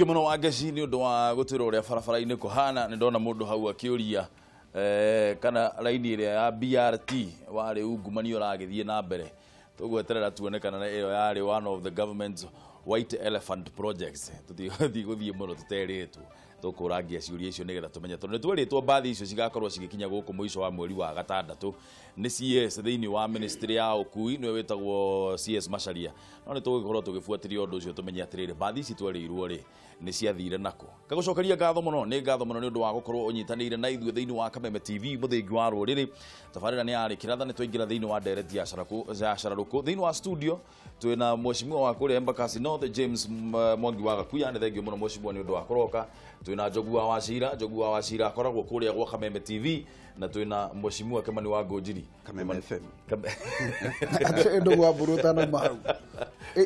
Muno wa Ngeci nĩ ũndũ wa gũtwĩra ũrĩa barabara-inĩ kũhana. Nĩ ndona mũndũ hau akĩũria kana raini ĩrĩa ya BRT warĩ ungumania ũragĩthiĩ na mbere. Tũgweterera tuone kana ĩyo yarĩ one of the government's white elephant projects. Tũtigũthiĩ mũno tũterĩtwo, tũkũrangia ciũria icio nĩgetha tũmenye, tondũ nĩ twerĩtwo mbathi icio cigakorwo cigĩkinya gũkũ mũico wa mweri wa gatandatũ nĩ CS thĩinĩ wa ministry ya ũkui, nĩwe wĩtagwo CS Macharia. No nĩ tũgũgĩkorwo tũgĩbuatĩria ũndũ ũcio tũmenye atĩrĩrĩ, mbathi ici twerĩirwo rĩ, nĩ ciathire nako. Ngagũcokeria ngatho mũno, nĩ ngatho mũno nĩ ũndũ wa gũkorwo ũnyitanĩire na ithuĩ thĩinĩ wa Kameme TV, mũthingi wa rũrĩrĩ. Tabarĩra nĩ yarĩ kĩratha, nĩ twaingĩra thĩinĩ wa ndereti ya cararũkũ. Thĩinĩ wa studio twĩna mheshimiwa wa kũrĩa Embakasi North, James Mwangi wa Gakuya. Nĩ thengio mũno mheshimiwa nĩ ũndũ wa kũroka. Twĩna Njogu wa Wachira, Njogu wa Wachira akoragwo kũrĩa gwa Kameme TV, na twĩna mheshimiwa Kimani wa Ngũnjiri. Kameme FM. Ndugu wa mbũrũ ũtanauma hau.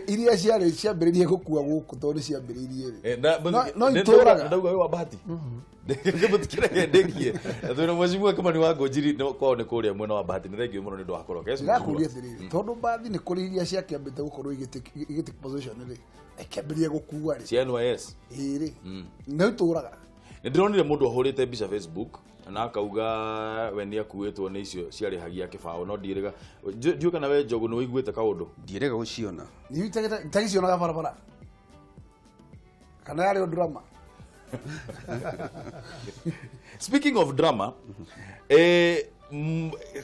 Iria ciarĩ ciambĩrĩirie gũkua gũkũ tondũ nĩ ciambĩrĩirie rĩ. No itũraga. Ndauga wĩ wa bahati mũtikĩreke ndĩkie. Na twĩna mheshimiwa Kimani wa Ngũnjiri, kwao nĩ kũrĩa mwena wa Bahati. Nĩ thengio mũno nĩ ũndũ wa kũroka. Yes, Ndĩrakũria atĩrĩrĩ, tondũ mbathi nĩ kũrĩ iria ciakĩambĩte gũkorwo igĩtake position rĩ, ikĩambĩrĩria gũkua rĩ. Cia NYS. Ĩĩ rĩ, no itũraga. Nĩ ndĩronire mũndũ ahũrĩte mbica Facebook na akauga we nĩ akuĩtwo nĩ icio ciarĩhagia kĩbaũ, no ndiĩrĩga, ndiũĩ kana we Njogu nĩ ũiguĩte kaũndũ. Ndiĩrĩga gũciona. Itagĩcionaga barabara kana yarĩ o drama? Speaking of drama,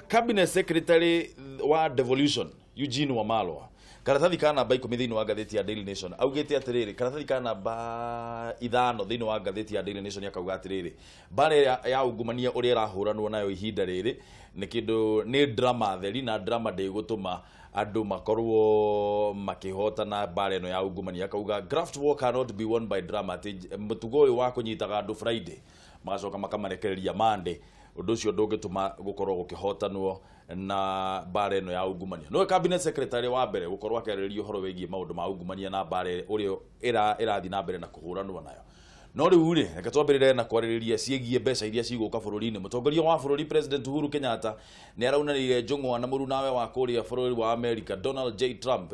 cabinet secretary wa devolution Eugene Wamalwa, karatathi ka namba 10 thĩinĩ wa ngathĩti ya Daily Nation, augĩte atĩrĩrĩ, karatathi ka namba 5 thĩinĩ wa ngathĩti ya Daily Nation akauga atĩrĩrĩ, mbara ya ungumania ũrĩa ĩrahũranwo nayo ihinda rĩrĩ nĩ kĩndũ nĩ drama theri, na drama ndĩgũtũma andũ makorwo makĩhotana mbara ĩno ya ungumania. Akauga graft war cannot be won by drama, atĩ mũtugo ũyũ wa kũnyitaga andũ Friday magacoka makamarekereria Monday, ũndũ ũcio ndũngĩtũma gũkorwo gũkĩhotanwo na mbara ĩno ya ungumania. Nĩwe cabinet secretary wa mbere gũkorwo akĩarĩrĩria ũhoro wĩgiĩ maũndũ ma ungumania na mbara ũrĩa ĩrathiĩ na mbere na kũhũranwo nayo. No rĩu rĩ, reke twambĩrĩre na kwarĩrĩria ciĩgiĩ mbeca iria cigũka bũrũri-inĩ. Mũtongoria wa bũrũri President Uhuru Kenyatta nĩ araunanĩire njũng'wa na mũrunawe wa kũrĩa bũrũri wa America Donald J Trump,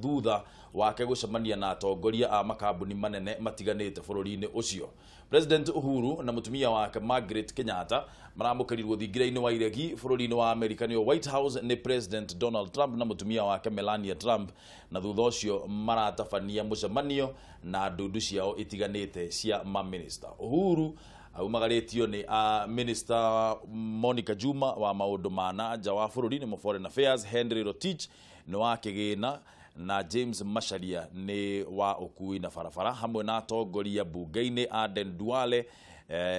thutha wake gũcemania na atongoria a makambuni manene matiganĩte bũrũri-inĩ ũcio. President Uhuru na mũtumia wake Margaret Kenyatta maramũkĩrirwo thingira-inĩ wa iregi bũrũri-inĩ wa America, nĩo White House, nĩ President Donald Trump na mũtumia wake Melania Trump, na thutha ũcio maratabania mũcemanio na ndundu ciao itiganĩte cia maminista. Uhuru aumagarĩtio nĩ a Minister Monica Juma wa maũndũ ma na nja wa bũrũri, nĩ Foreign Affairs, Henry Rotich nĩ wa kĩgĩna, na James Macharia nĩ wa ũkui na barabara, hamwe na atongoria bunge-inĩ Aden Duale,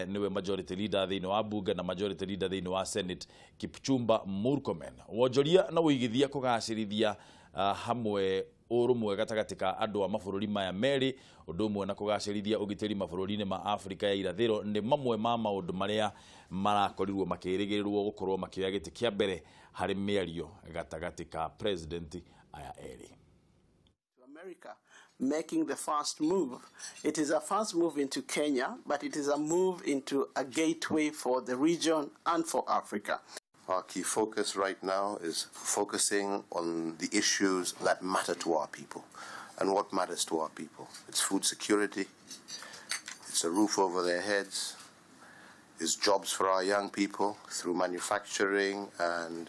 nĩwe majority leader thĩinĩ wa bunge, na majority leader thĩinĩ wa Senate Kipchumba Murkomen. Wonjoria na ũigithia kũgacĩrithia hamwe ũrũmwe gatagatĩ ka andũ a mabũrũri maya merĩ, ũndũ ũmwe na kũgacĩrithia ũgitĩri mabũrũri-inĩ ma Afrika ya irathĩro, nĩ mamwe ma maũndũ marĩa marakorirwo makĩrĩgĩrĩrwo gũkorwo makĩoya gĩtĩ kĩa mbere harĩ mĩario gatagatĩ ka president aya erĩ. America making the first move. It is a first move into Kenya, but it is a move into a gateway for the region and for Africa. Our key focus right now is focusing on the issues that matter to our people. And what matters to our people? It's food security, it's a roof over their heads, it's jobs for our young people through manufacturing and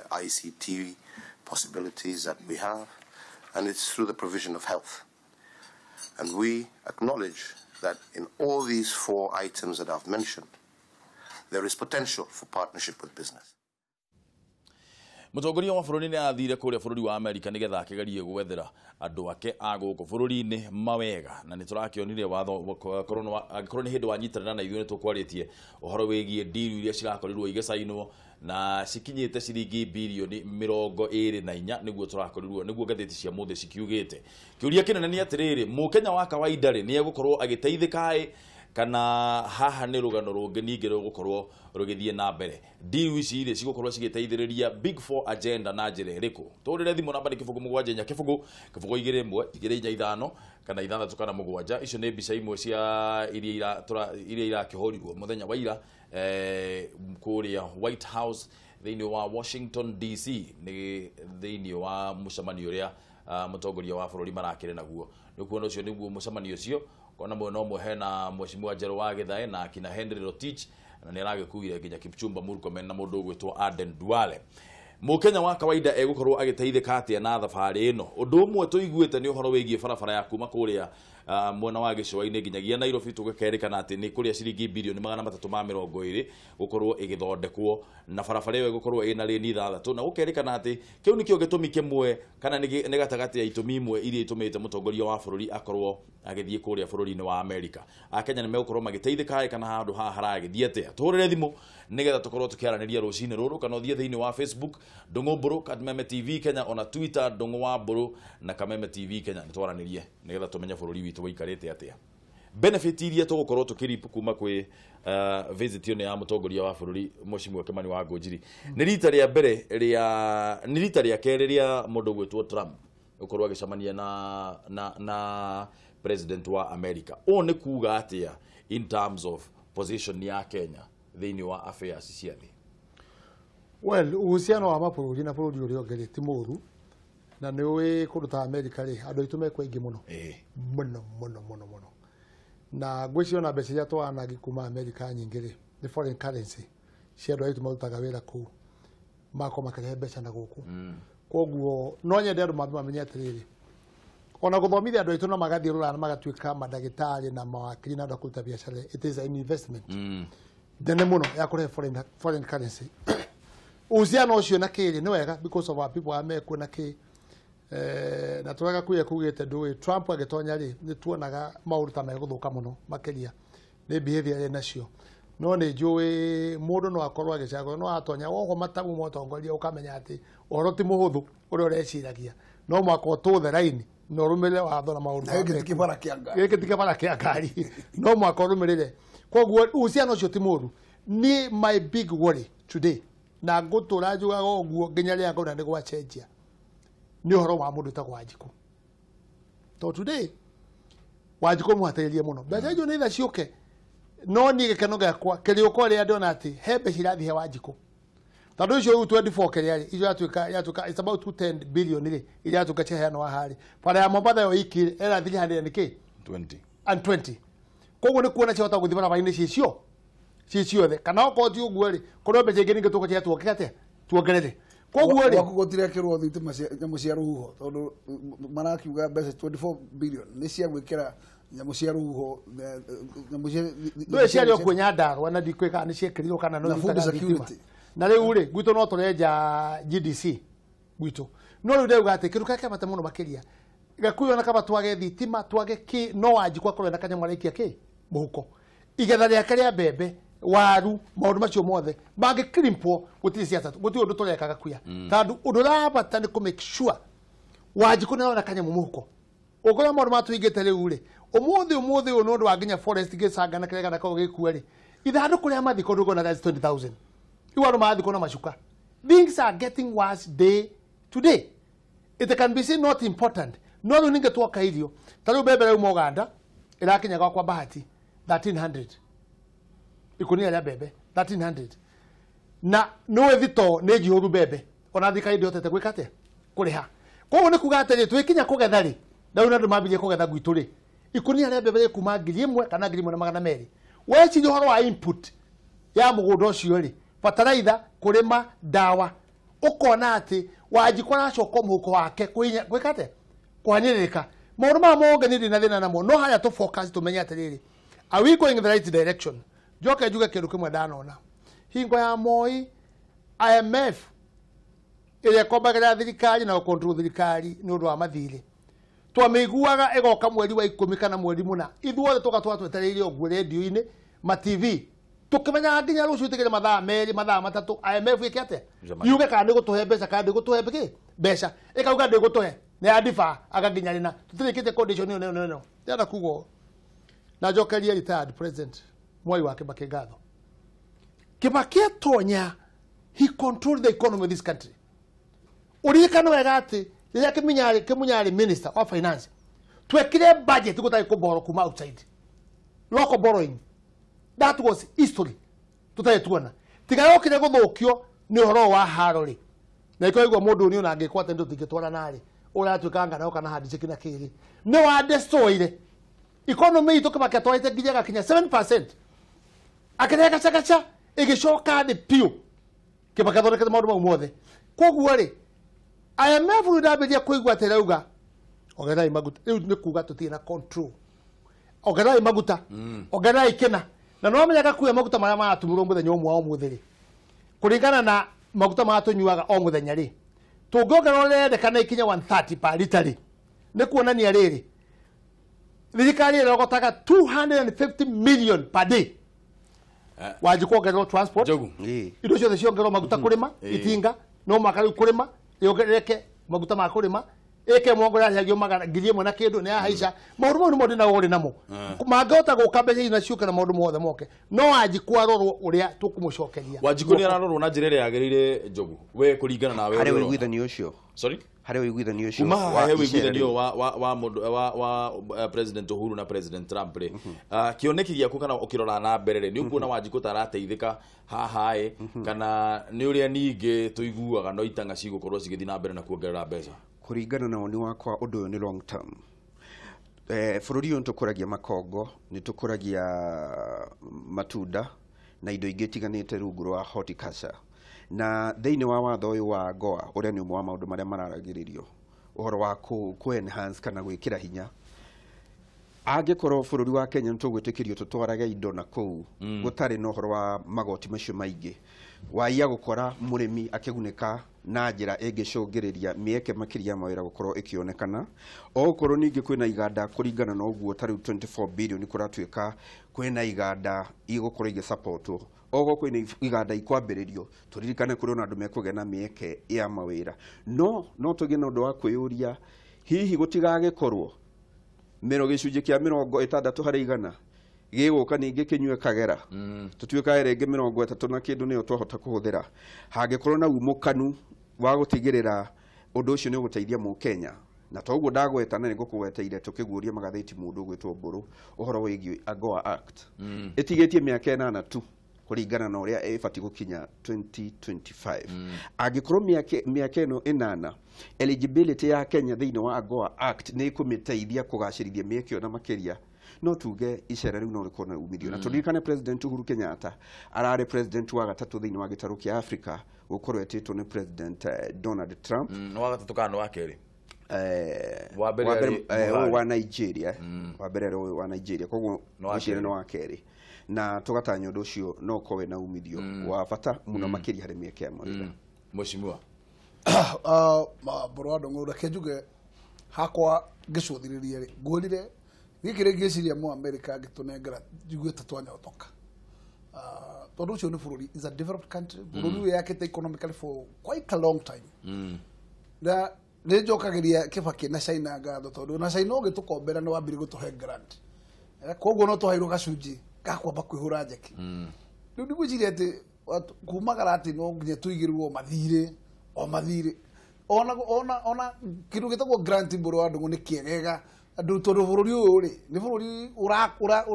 ICT possibilities that we have, and it's through the provision of health. And we acknowledge that in all these four items that I've mentioned, there is potential for partnership with business. Mũtongoria wa bũrũri nĩ athire kũrĩa bũrũri wa Amerika nĩgetha akĩgerie gwethera andũ ake a gũkũ bũrũri-inĩ mawega, na nĩ tũrakĩonire watho angĩkorwo nĩ hĩndĩ wanyitanĩra na ithuĩ nĩ tũkwarĩtie ũhoro wĩgiĩ ndiru iria cirakorirwo igĩcainwo na cikinyĩte ciringi birioni 24, nĩguo tũrakorirwo, nĩguo ngathĩti cia mũthĩ cikiugĩte. Kĩũria kĩnene nĩ atĩrĩrĩ, mũkenya wa kawaida rĩ, nĩ egũkorwo agĩteithĩka ĩ, kana haha nĩ rũgano rũngĩ ningĩ rũgũkorwo rũgĩthiĩ na mbere? Ndiru ici rĩ, cigũkorwo cigĩteithĩrĩria Big Four agenda na njĩra ĩrĩkũ? Tũrĩre thimũ namba nĩ 0 7 4 0 0 2 1 2 4 5 kana 6 kana 7. Icio nĩ mbica imwe cia iria irakĩhũrirwo mũthenya wa ira kũrĩa White House thĩinĩ wa Washington DC, nĩ thĩinĩ wa mũcemanio ũrĩa mũtongoria wa bũrũri marakĩrĩ naguo. Nĩ kuona ũcio nĩguo mũcemanio ũcio Kona mwena ũmwe hena Mheshimiwa Njerũ wa Githae na akina Henry Rotich, na nĩ aragĩkuire nginya Kipchumba Murkomen na mũndũ ũgwĩtwo Aden Duale. Mũkenya wa kawaida egũkorwo agĩteithĩka atĩa na thabarĩ ĩno? Ũndũ ũmwe tũiguĩte nĩ ũhoro wĩgiĩ barabara ya kuma kũrĩa mwena wa gĩcũa-inĩ nginyagia Nairobi, tũgĩkerĩkana atĩ nĩ kũrĩa ciringi bilioni 320 gũkorwo ĩgĩthondekwo, na barabara ĩyo ĩgũkorwo ĩna lane 6, na gũkerĩkana atĩ kĩu nĩkĩo gĩtũmi kĩmwe kana nĩ gatagatĩ ya itũmi imwe iria itũmĩte mũtongoria wa bũrũri akorwo agĩthiĩ kũrĩa bũrũri-inĩ wa Amerika. Akenya nĩ megũkorwo magĩteithĩka kana handũ haha haragĩthiĩ atĩa? Tũhũrĩre thimũ nĩgetha tũkorwo tũkĩaranĩria rũcinĩ rũrũ, kana ũthiĩ thĩinĩ wa Facebook Ndung'u Mburu Kameme TV Kenya, ona Twitter Ndung'u wa Mburu na Kameme TV Kenya, nĩ twaranĩrie nĩgetha tũmenye bũrũri witũ wĩikarĩte atĩa. Benefit iria tũgũkorwo tũkĩrip kuma kwĩ visit ĩno ya mũtongoria wa bũrũri Mheshimiwa Kimani wa Ngũnjiri, nĩ rita rĩa mbere rĩa nĩ rita rĩa kerĩ rĩa mũndũ ũgwĩtwo Trump gũkorwo agĩcemania na president wa America. Ũũ nĩ kuga atĩa in terms of position ya Kenya thĩinĩ wa affairs cia thĩ? Well, uhusiano wa mabũrũri na bũrũri ũrĩa ũngĩ ti mũũru, na nĩ ũĩ kũndũ ta America rĩ, andũ aitũ mekuo aingĩ mũno mũno mũno mũno mũno, na ngwĩciria ona mbeca iria twanangi kuma America nyingĩ rĩ, nĩ foreign currency cia andũ aitũ marutaga wĩra kũu, magakorwo makĩrehe mbeca na gũkũ. Koguo no nyende andũ mambe mamenye atĩrĩrĩ, ona gũthomithia andũ aitũ na magathiĩ rũraya na magatuĩka mandagĩtarĩ na mawakiri na andũ a kũruta biacara, it is an investment nene mũno ya kũrehe foreign currency. Uhusiano ũcio na kĩrĩ nĩ wega because of our people arĩa mekuo na kĩ na twega kuya kugĩte ndũĩ Trump agĩtonya rĩ, nĩ tuonaga maũndũ ta megũthũka mũno makĩria nĩ behavior arĩ nacio, no nĩ njũĩ mũndũ no akorwo agĩcagũra, no atonya woho matamu motongoria ũkamenya atĩ ũhoro ti mũhũthũ ũrĩa ũreciragia, no mwaka ũtũthe raini na ũrũmĩrĩre watho na maũndũ gĩkĩ ti kĩbara kĩa ngari, gĩkĩ ti kĩbara kĩa ngari, no mwaka ũrũmĩrĩre. Koguo uhusiano ũcio ti mũũru. Niĩ my big worry today, na ngũtũra njugaga ũguo nginya rĩrĩa ngona nĩ gwacenjia, nĩ ũhoro wa mũndũ wĩtagwo Wanjikũ. Tondũ today Wanjikũ mũhatĩrĩrie mũno, mbeca icio nĩ itha ciũke, no niĩ gĩkeno gĩakwa kĩrĩũka rĩrĩa ndĩona atĩ he mbeca irathiĩ he Wanjikũ. Tondũ icio rĩu 24 kĩrĩa rĩ, icio yatuĩka it's about 210 billion rĩ, iria yatuĩka ciaheanwo haha rĩ, bara ya Mombatha yo iki rĩ, ĩra 300 nĩkĩ? 20 and 20. Koguo nĩ kuona ciahota gũthiĩ barabara-inĩ cicio ci ciothe, kana okorwo ti ũguo rĩ, kũrĩ mbeca ingĩ ningĩ tũgũcihe tuongerere atĩa? Tuongerere. Koguo rĩ, gwaku gũtirekĩrwo thitima cia nyamũ cia rũhuho, tondũ marakiuga mbeca 24 billion nĩ cia gwĩkĩra nyamũ cia rũhuho, nyamũ cia ndũĩ ciarĩ o kuo Nyandarũa na ndikũĩ kana nĩ ciekĩrirwo kana no irutaga thitima. Na rĩu rĩ, gwitũ no tũrenja GDC gwitũ, no rĩu ndĩrauga atĩ kĩndũ kĩrĩa kĩa bata mũno makĩria Gakuyu ona kaba twage thitima twage kĩ, no Wanjikũ akorwo ena kanyamũ araikia kĩ mũhuko, igetha rĩake rĩa mbembe, waru, maũndũ macio mothe mangĩkrimpwo, gũtirĩ siasa, gũtirĩ ũndũ tũreka Gakuya, tondũ ũndũ ũrĩa bata nĩ kũ make sure Wanjikũ nĩ arona kanyamũ mũhuko. Ũngĩrora maũndũ maya tũhingĩte rĩu rĩ, ũmũthĩ ũyũ nĩ ũndũ wa nginya forest gĩcanga na kĩrĩa gĩgakorwo gĩkuo rĩ, ithandũkũ rĩa mathiko ndũkuona that's 20,000, rĩu andũ marathikwo na macuka. Things are getting worse day to day. It can be seen not important, no rĩu ningĩ twoka irio ta rĩu mbembe rĩu Uganda ĩrakinya gwakwa Bahati 1300 ikunia rĩa mbembe 1300, na nĩũĩ thitoo nĩ njihũru mbembe, ona thirikari ndĩhotete gwĩka atĩa? Kũrĩha. Koguo nĩ kuga atĩrĩ, twĩkinya kũgetha rĩ, na rĩu andũ mambirie kũgetha gwitũ rĩ, ikunia rĩa mbembe rĩkuma 1000 kana 1200. Weciria ũhoro wa input ya mũgũnda ũcio rĩ, bataraitha, kũrĩma, ndawa, ũkona atĩ Wanjikũ aracoka mũhuko wake gwĩka atĩa? Kũhanyĩrĩrĩka. Maũndũ maya mothe niĩ ndĩ na thĩna namo, no harĩa tũ focus tũmenye atĩrĩrĩ, are we going in the right direction? Njoke njuge kĩndũ kĩmwe ndanona hingo ya Moi, IMF ĩrĩa ĩkombagĩra thirikari na gũcontrol thirikari nĩ ũndũ wa mathirĩ, twamĩiguaga ĩgoka mweri wa 10 kana mweri 8, ithuothe tũgatũra twetereire ũguo rendio-inĩ, ma TV, tũkĩmenyaga nginya rũciũ tũtigĩre mathaa 2 mathaa 3 IMF ĩke atĩa? Yuge kana nĩ gũtũhe mbeca kana ndĩgũtũhe kĩ? Mbeca. Ĩkauga ndĩgũtũhe, nĩ ya defer anga nginya rĩ, na tũtirĩkĩtie condition ĩyo ĩno ĩno. Ndĩrenda kuga ũũ, na njokerie retired president Mwai wa Kibaki ngatho. Kibaki atonya, he controlled the economy of this country. Ũririkane wega atĩ rĩrĩa Kĩmunya arĩ minister of finance, twekire budget gũtarĩ kũborrow kuma outside, local borrowing. That was history tũtarĩ tuona. Tiga yokire gũthũkio nĩ ũhoro wa haro rĩ, na ikaigua mũndũ ũyũ ona angĩkwo atĩ tũtingĩtwarana rĩ, ũratuĩka ngano kana handshake na kĩrĩ, nĩ wa destroyire Economy itũ Kibaki atwarĩte nginya gakinya 7%. Akĩrehe gacagaca ĩgĩcoka thĩ piũ. Kibaki athondekete maũndũ mau mothe. Koguo rĩ IMF rĩu ndambĩrĩria kũigua atĩ ĩrauga ongererai maguta, rĩu nĩ kuga tũtirĩ na control. Ongererai maguta, ongererai kĩna. Na no menyaga kuya maguta marĩa maratũmĩrwo mũthenya ũmwe o mũthĩ rĩ, kũringana na maguta marĩa tũnyuaga o mũthenya rĩ, tũngĩongerera ũrendekana ikinya 130 per litre rĩ, nĩ kuonania rĩrĩ thirikari ĩrogotaga 250 million per day. Wanji kuongererwo transport, indo ciothe ciongererwo maguta kũrĩma, itinga no mwaka rĩu kũrĩma yongerereke maguta ma kũrĩma ĩke mwongo yarĩhagio magana 1,000 na kĩndũ nĩ yahaica. Maũndũ mau nĩmo ndĩna ũrĩ namo mangĩhota gũka mbeca ici naciũke na maũndũ mothe moke, no Wanjikũ arorwo ũrĩa tũkũmũcokeria. Wanjikũ nĩ ararorwo na njĩra ĩrĩa yagĩrĩire Njogu, we kũringana nawe harĩ ũiguithanio ũcio. Sorry, harĩ ũiguithanio ũcio kuma haha he ũiguithanio wa mũndũ wa President Uhuru na President Trump rĩ, kĩoneki gĩaku kana ũkĩrora na mbere rĩ, nĩ ũkuona Wanjikũ ta arateithĩka haha ĩ, kana nĩ ũrĩa ningĩ tũiguaga no itanga cigũkorwo cigĩthiĩ na mbere na kuongerera mbeca? Kũringana na woni wakwa ũndũ ũyũ nĩ long term. Bũrũri ũyũ nĩtũkũragia makongo, nĩtũkũragia matunda na indo ingĩ itiganĩte rungu rwa horticulture. Na thĩinĩ wa watho ũyũ wa AGOA ũrĩa nĩ ũmwe wa maũndũ marĩa mararagĩrĩrio ũhoro wa kũ enhance kana gwĩkĩra hinya, angĩkorwo bũrũri wa Kenya nĩtũgwĩtĩkĩrio tũtwarage indo na kũu gũtarĩ na ũhoro wa magoti macio maingĩ, waiya gũkora mũrĩmi akĩgunĩka na njĩra ĩngĩcũngĩrĩria mĩeke makĩria ya mawĩra gũkorwo ĩkĩonekana. Okorwo ningĩ kwĩna iganda kũringana na ũguo ta rĩu 24 billion kũratuĩka kwĩna iganda igũkorwo igĩsupportwo, ogo kwĩna iganda ikwambĩrĩrio, tũririkane kũrĩ ona andũ mekũgĩa na mĩeke ya mawĩra. No tũgĩe na ũndũ wa kwĩyũria, hihi gũtigagĩkorwo mĩro gĩcunjĩ kĩa 60 harĩ igana gĩgũka ningĩ kĩnyue kagera, tũtuĩkae rĩngĩ 30 na kĩndũ nĩyo twahota kũhũthĩra, hangĩkorwo na umũkanu wa gũtigĩrĩra ũndũ ũcio nĩ ũgũteithia mũkenya. Na toguo ndagweta na nĩngũkũgweteire tũkĩguũria magathĩti mũndũ ũgwĩtwo Mbũrũ ũhoro wĩgiĩ AGOA Act ĩtigĩtie mĩaka 8 tu kũringana na ũrĩa ĩbatiĩ gũkinya 2025. Angĩkorwo mĩaka ĩno 8 eligibility ya Kenya thĩinĩ wa AGOA Act nĩ ĩkũmĩteithia kũgacĩrithia mĩeke ĩyo na makĩria, no tuge icera rĩu no rĩkorwo na umithio. Na tũririkane President Uhuru Kenyatta ararĩ president wa gatatũ thĩinĩ wa gĩtarũ kĩa Africa gũkorwo etĩtwo nĩ President Donald Trump. Wa gatatũ kana wa kerĩ? Wa mbere wa Nigeria, wa mbere wa Nigeria, koguo ũcio nĩ wa kerĩ. Na tũgatanya ũndũ ũcio no ũkorwo wĩna umithio wa bata mũno makĩria harĩ mĩeke ya mawĩra. Mheshimiwa Mbũrũ wa Ndung'u, reke njuge hakwa ngĩcũthĩrĩria rĩ, ngwĩrire gĩkĩ rĩ ngĩciria mũ America angĩtũnengera njuguĩte twanyotoka, tondũ ũcio nĩ bũrũri, is a developed country, bũrũri wĩyakĩte economically for quite a long time. Na nĩ njokagĩria Kibaki na China ngatho, tondũ na China ũgĩtũkombera nĩ wambire gũtũhe grant, koguo no tũheirwo gacunjĩ ga kwamba kwĩhũra njeki. Rĩu ndigwĩciria atĩ kumagara atĩ no nginya tũigĩrĩrwo mathirĩ o mathirĩ, ona kĩndũ gĩtagwo grant Mbũrũ wa Ndung'u nĩ kĩegega andũ, tondũ bũrũri ũyũ rĩ nĩ bũrũri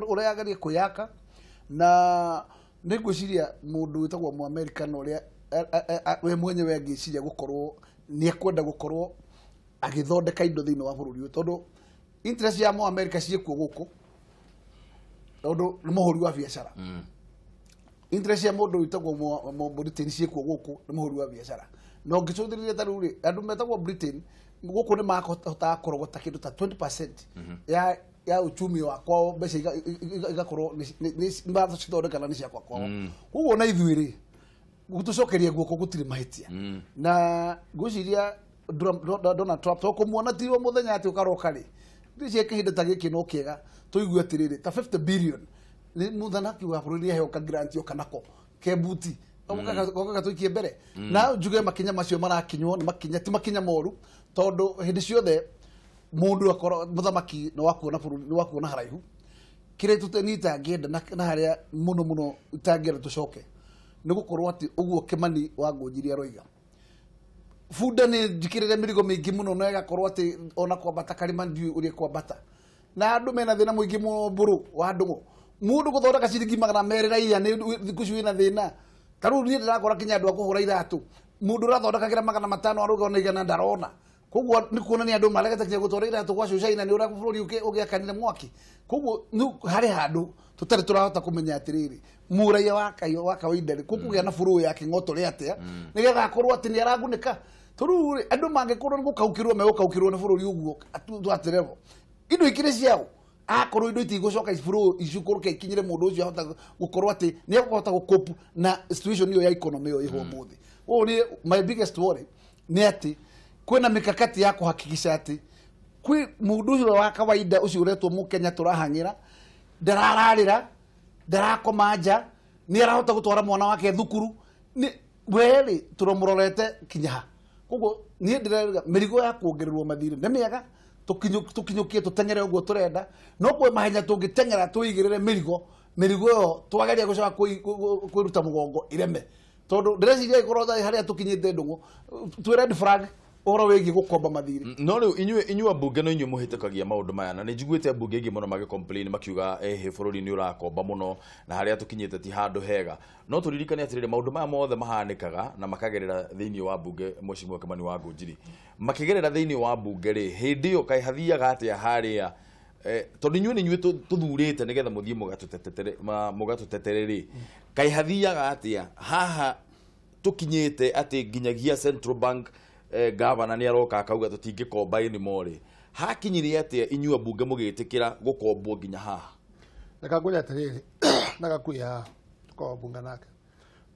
ũrageria kwĩyaka, na nĩ ngwĩciria mũndũ wĩtagwo Mũamerika na ũrĩa we mwenyewe angĩciria gũkorwo nĩ ekwenda gũkorwo agĩthondeka indo thĩinĩ wa bũrũri ũyũ, tondũ interest ya Mũamerika ciĩkuo gũkũ, tondũ nĩ mũhũri wa biacara. Interest ya mũndũ wĩtagwo Britain ciĩkuo gũkũ, nĩ mũhũri wa biacara. Na ũngĩcũthĩrĩria ta rĩu rĩ, andũ metagwo Britain gũkũ nĩ mahotaga kũrogota kĩndũ ta 20% ya uchumi wa kwao, mbeca igakorwo nĩ macithondekana nĩ ciakwa kwao. Koguo na ithuĩ rĩ, gũtũcokeria guoko gũtirĩ mahĩtia. Na ngwĩciria Donald Trump to kũmuona ti o mũthenya atĩ ũkaroka rĩ, ngwĩciria kĩhinda ta gĩkĩ no kĩega tũigue atĩrĩrĩ, ta 50 billion nĩ mũthamaki wa bũrũri aheo ka grant yoka nako kebuti goka gatũikie mbere. Na njuge makinya macio marakinywo nĩ makinya, ti makinya moru, tondũ hĩndĩ ciothe mũndũ akorwo mũthamaki nĩ wakuona bũrũri, nĩ wakuona haraihu. Kĩrĩa niĩ itangĩenda na harĩa mũno mũno itangĩenda tũcoke nĩ gũkorwo atĩ ũguo Kimani wa Ngũnjiri aroiga, bunda nĩ njikĩrĩre mĩrigo mĩingĩ mũno na ĩgakorwo atĩ ona kwambata karĩma ndiũĩ ũrĩa kwambata, na andũ mena thĩna mũingĩ mũno Mbũrũ wa Ndung'u. Mũndũ gũthondeka ciringi 204 nĩ thikũ ici wĩna thĩna. Ta rĩu niĩ ndĩrakora kinya andũ a kũhũra iratũ, mũndũ ũrathondekagĩra 500 arauga ona 100 ndarona. Koguo nĩ kuonania andũ maregete kinya gũtwara iratũ gwa China nĩ ũrĩa bũrũri ũgĩakanire mwaki. Koguo harĩ handũ tũtarĩ tũrahota kũmenya atĩrĩrĩ mũraiya wa kawaida rĩ kũkũgĩa na bũrũri ya kĩng'otore atĩa nĩgetha akorwo atĩ nĩ aragunĩka. Tondũ rĩ andũ mangĩkorwo nĩ gũkaukĩrwo megũkaukĩrwo nĩ bũrũri ũguo atĩrevo indo ikĩrĩ ciao akorwo indo itigũcoka bũrũri icukũrũke ikinyĩre mũndũ ũcio ahota gũkorwo atĩ nĩ ekũhota gũcope na situation ĩyo ya economy ĩyo ĩho ũmũthĩ. Ũũ nĩ my biggest worry nĩ atĩ kwĩna mikakati ya kũhakikisha atĩ kwĩ mũndũ ũcio wa kawaida ũcio ũretwo mũkenya tũrahang'ĩra ndarararĩra ndarakoma nja nĩ arahota gũtwara mwana wake thukuru nĩ werĩ tũramũrorete kinya ha. Koguo niĩ ndĩrauga mĩrigo ya kuongererwo mathirĩ nĩ mĩega tũkinyũkie tũteng'ere ũguo tũrenda no kwĩ mahenya tũngĩteng'era tũigĩrĩre mĩrigo ĩyo twageria gũcoka kwĩruta mũgongo ireme tondũ ndĩreciria ĩkorwo harĩa tũkinyĩte ndũng'ũ twĩ red flag ũhoro wĩgiĩ gũkomba mathirĩ. No rĩu inyuĩ ambunge no inyuĩ mũhĩtũkagia maũndũ maya na nĩ njiguĩte ambunge aingĩ mũno magĩ complain makiuga ehe bũrũri nĩ ũrakomba mũno na harĩa tũkinyĩte ti handũ hega. No tũririkane atĩrĩrĩ maũndũ maya mothe mahanĩkaga na makagerera thĩinĩ wa mbunge. Mheshimiwa Kimani wa Ngunjiri makĩgerera thĩinĩ wa mbunge rĩ hĩndĩ ĩyo kaĩ hathiaga atĩa harĩa tondũ inyuĩ nĩ inyuĩ tũthurĩte nĩgetha mũthiĩ mũgatũtetere rĩ kaĩ hathiaga atĩa haha tũkinyĩte atĩ nginyagia Central Bank gavana nĩ aroka akauga tũtingĩkomba anymore rĩ hakinyire atĩa inyuĩ ambunge mũgĩtĩkĩra gũkombwo nginya haha? Reka ngwĩre atĩrĩrĩ na Gakuya haha tũkoragwo mbunge nake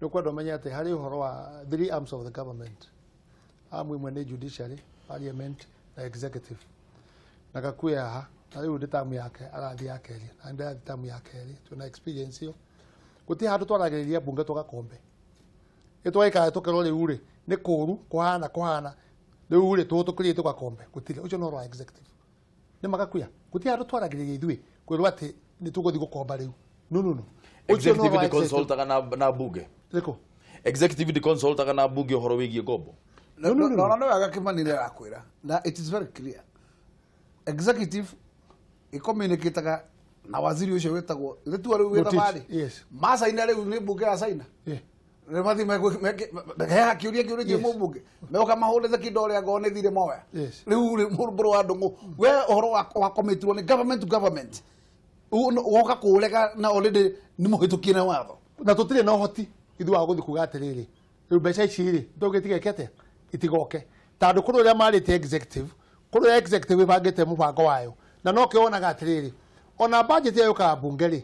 nĩ ũkwenda ũmenye atĩ harĩ ũhoro wa three arms of the government. Arm ĩmwe nĩ judiciary, parliament na executive. Na Gakuya haha na rĩu ndĩ tamu yake arathiĩ ya kerĩ na ndĩrathiĩ tamu ya kerĩ twĩna experience ĩyo gũtirĩ handũ twaragĩrĩria mbunge tũgakombe ĩtwagĩikara tũkerwo rĩu rĩ nĩ kũũru kũhana rĩu rĩ tũgũtũkĩrie tũgakombe gũtirĩ ũcio nĩ ũhoro wa executive nĩ Magakuya gũtirĩ handũ twaragĩrĩria ithuĩ kwĩrwo atĩ nĩ tũgũthiĩ gũkomba rĩu no executive nĩ consultaga na bunge rĩkũ executive nĩ consultaga na bunge ũhoro wĩgiĩ ngombo. No no wega Kimani nĩ arakwĩra na it is very clear executive ĩcommunicataga na waziri ũcio wĩtagwo rĩtua rĩu wĩta marĩ macaina rĩu nĩ bunge ya China rĩmathi heha kĩũria kĩũrĩtie mũmbunge meũka mahũrĩte kĩndũ ũrĩa ngorwo nĩ thirĩ moya rĩu rĩ mũrũ wa ndũng'ũ we ũhoro wakomitirwo nĩ government to government woka kũũrega na already nĩ mũhĩtũkie na watho na tũtirĩ na ũhoti ithuĩ wa gũthiĩ kuga atĩrĩrĩ rĩu mbeca ici rĩ tũngĩtigeke atĩa itigoke tondũ kũrĩ ũrĩa marĩte executive kũrĩ ũrĩa executive ĩbangĩte mũbango wayo na no kĩo wonaga atĩrĩrĩ ona budget ĩyo yũkaga mbunge rĩ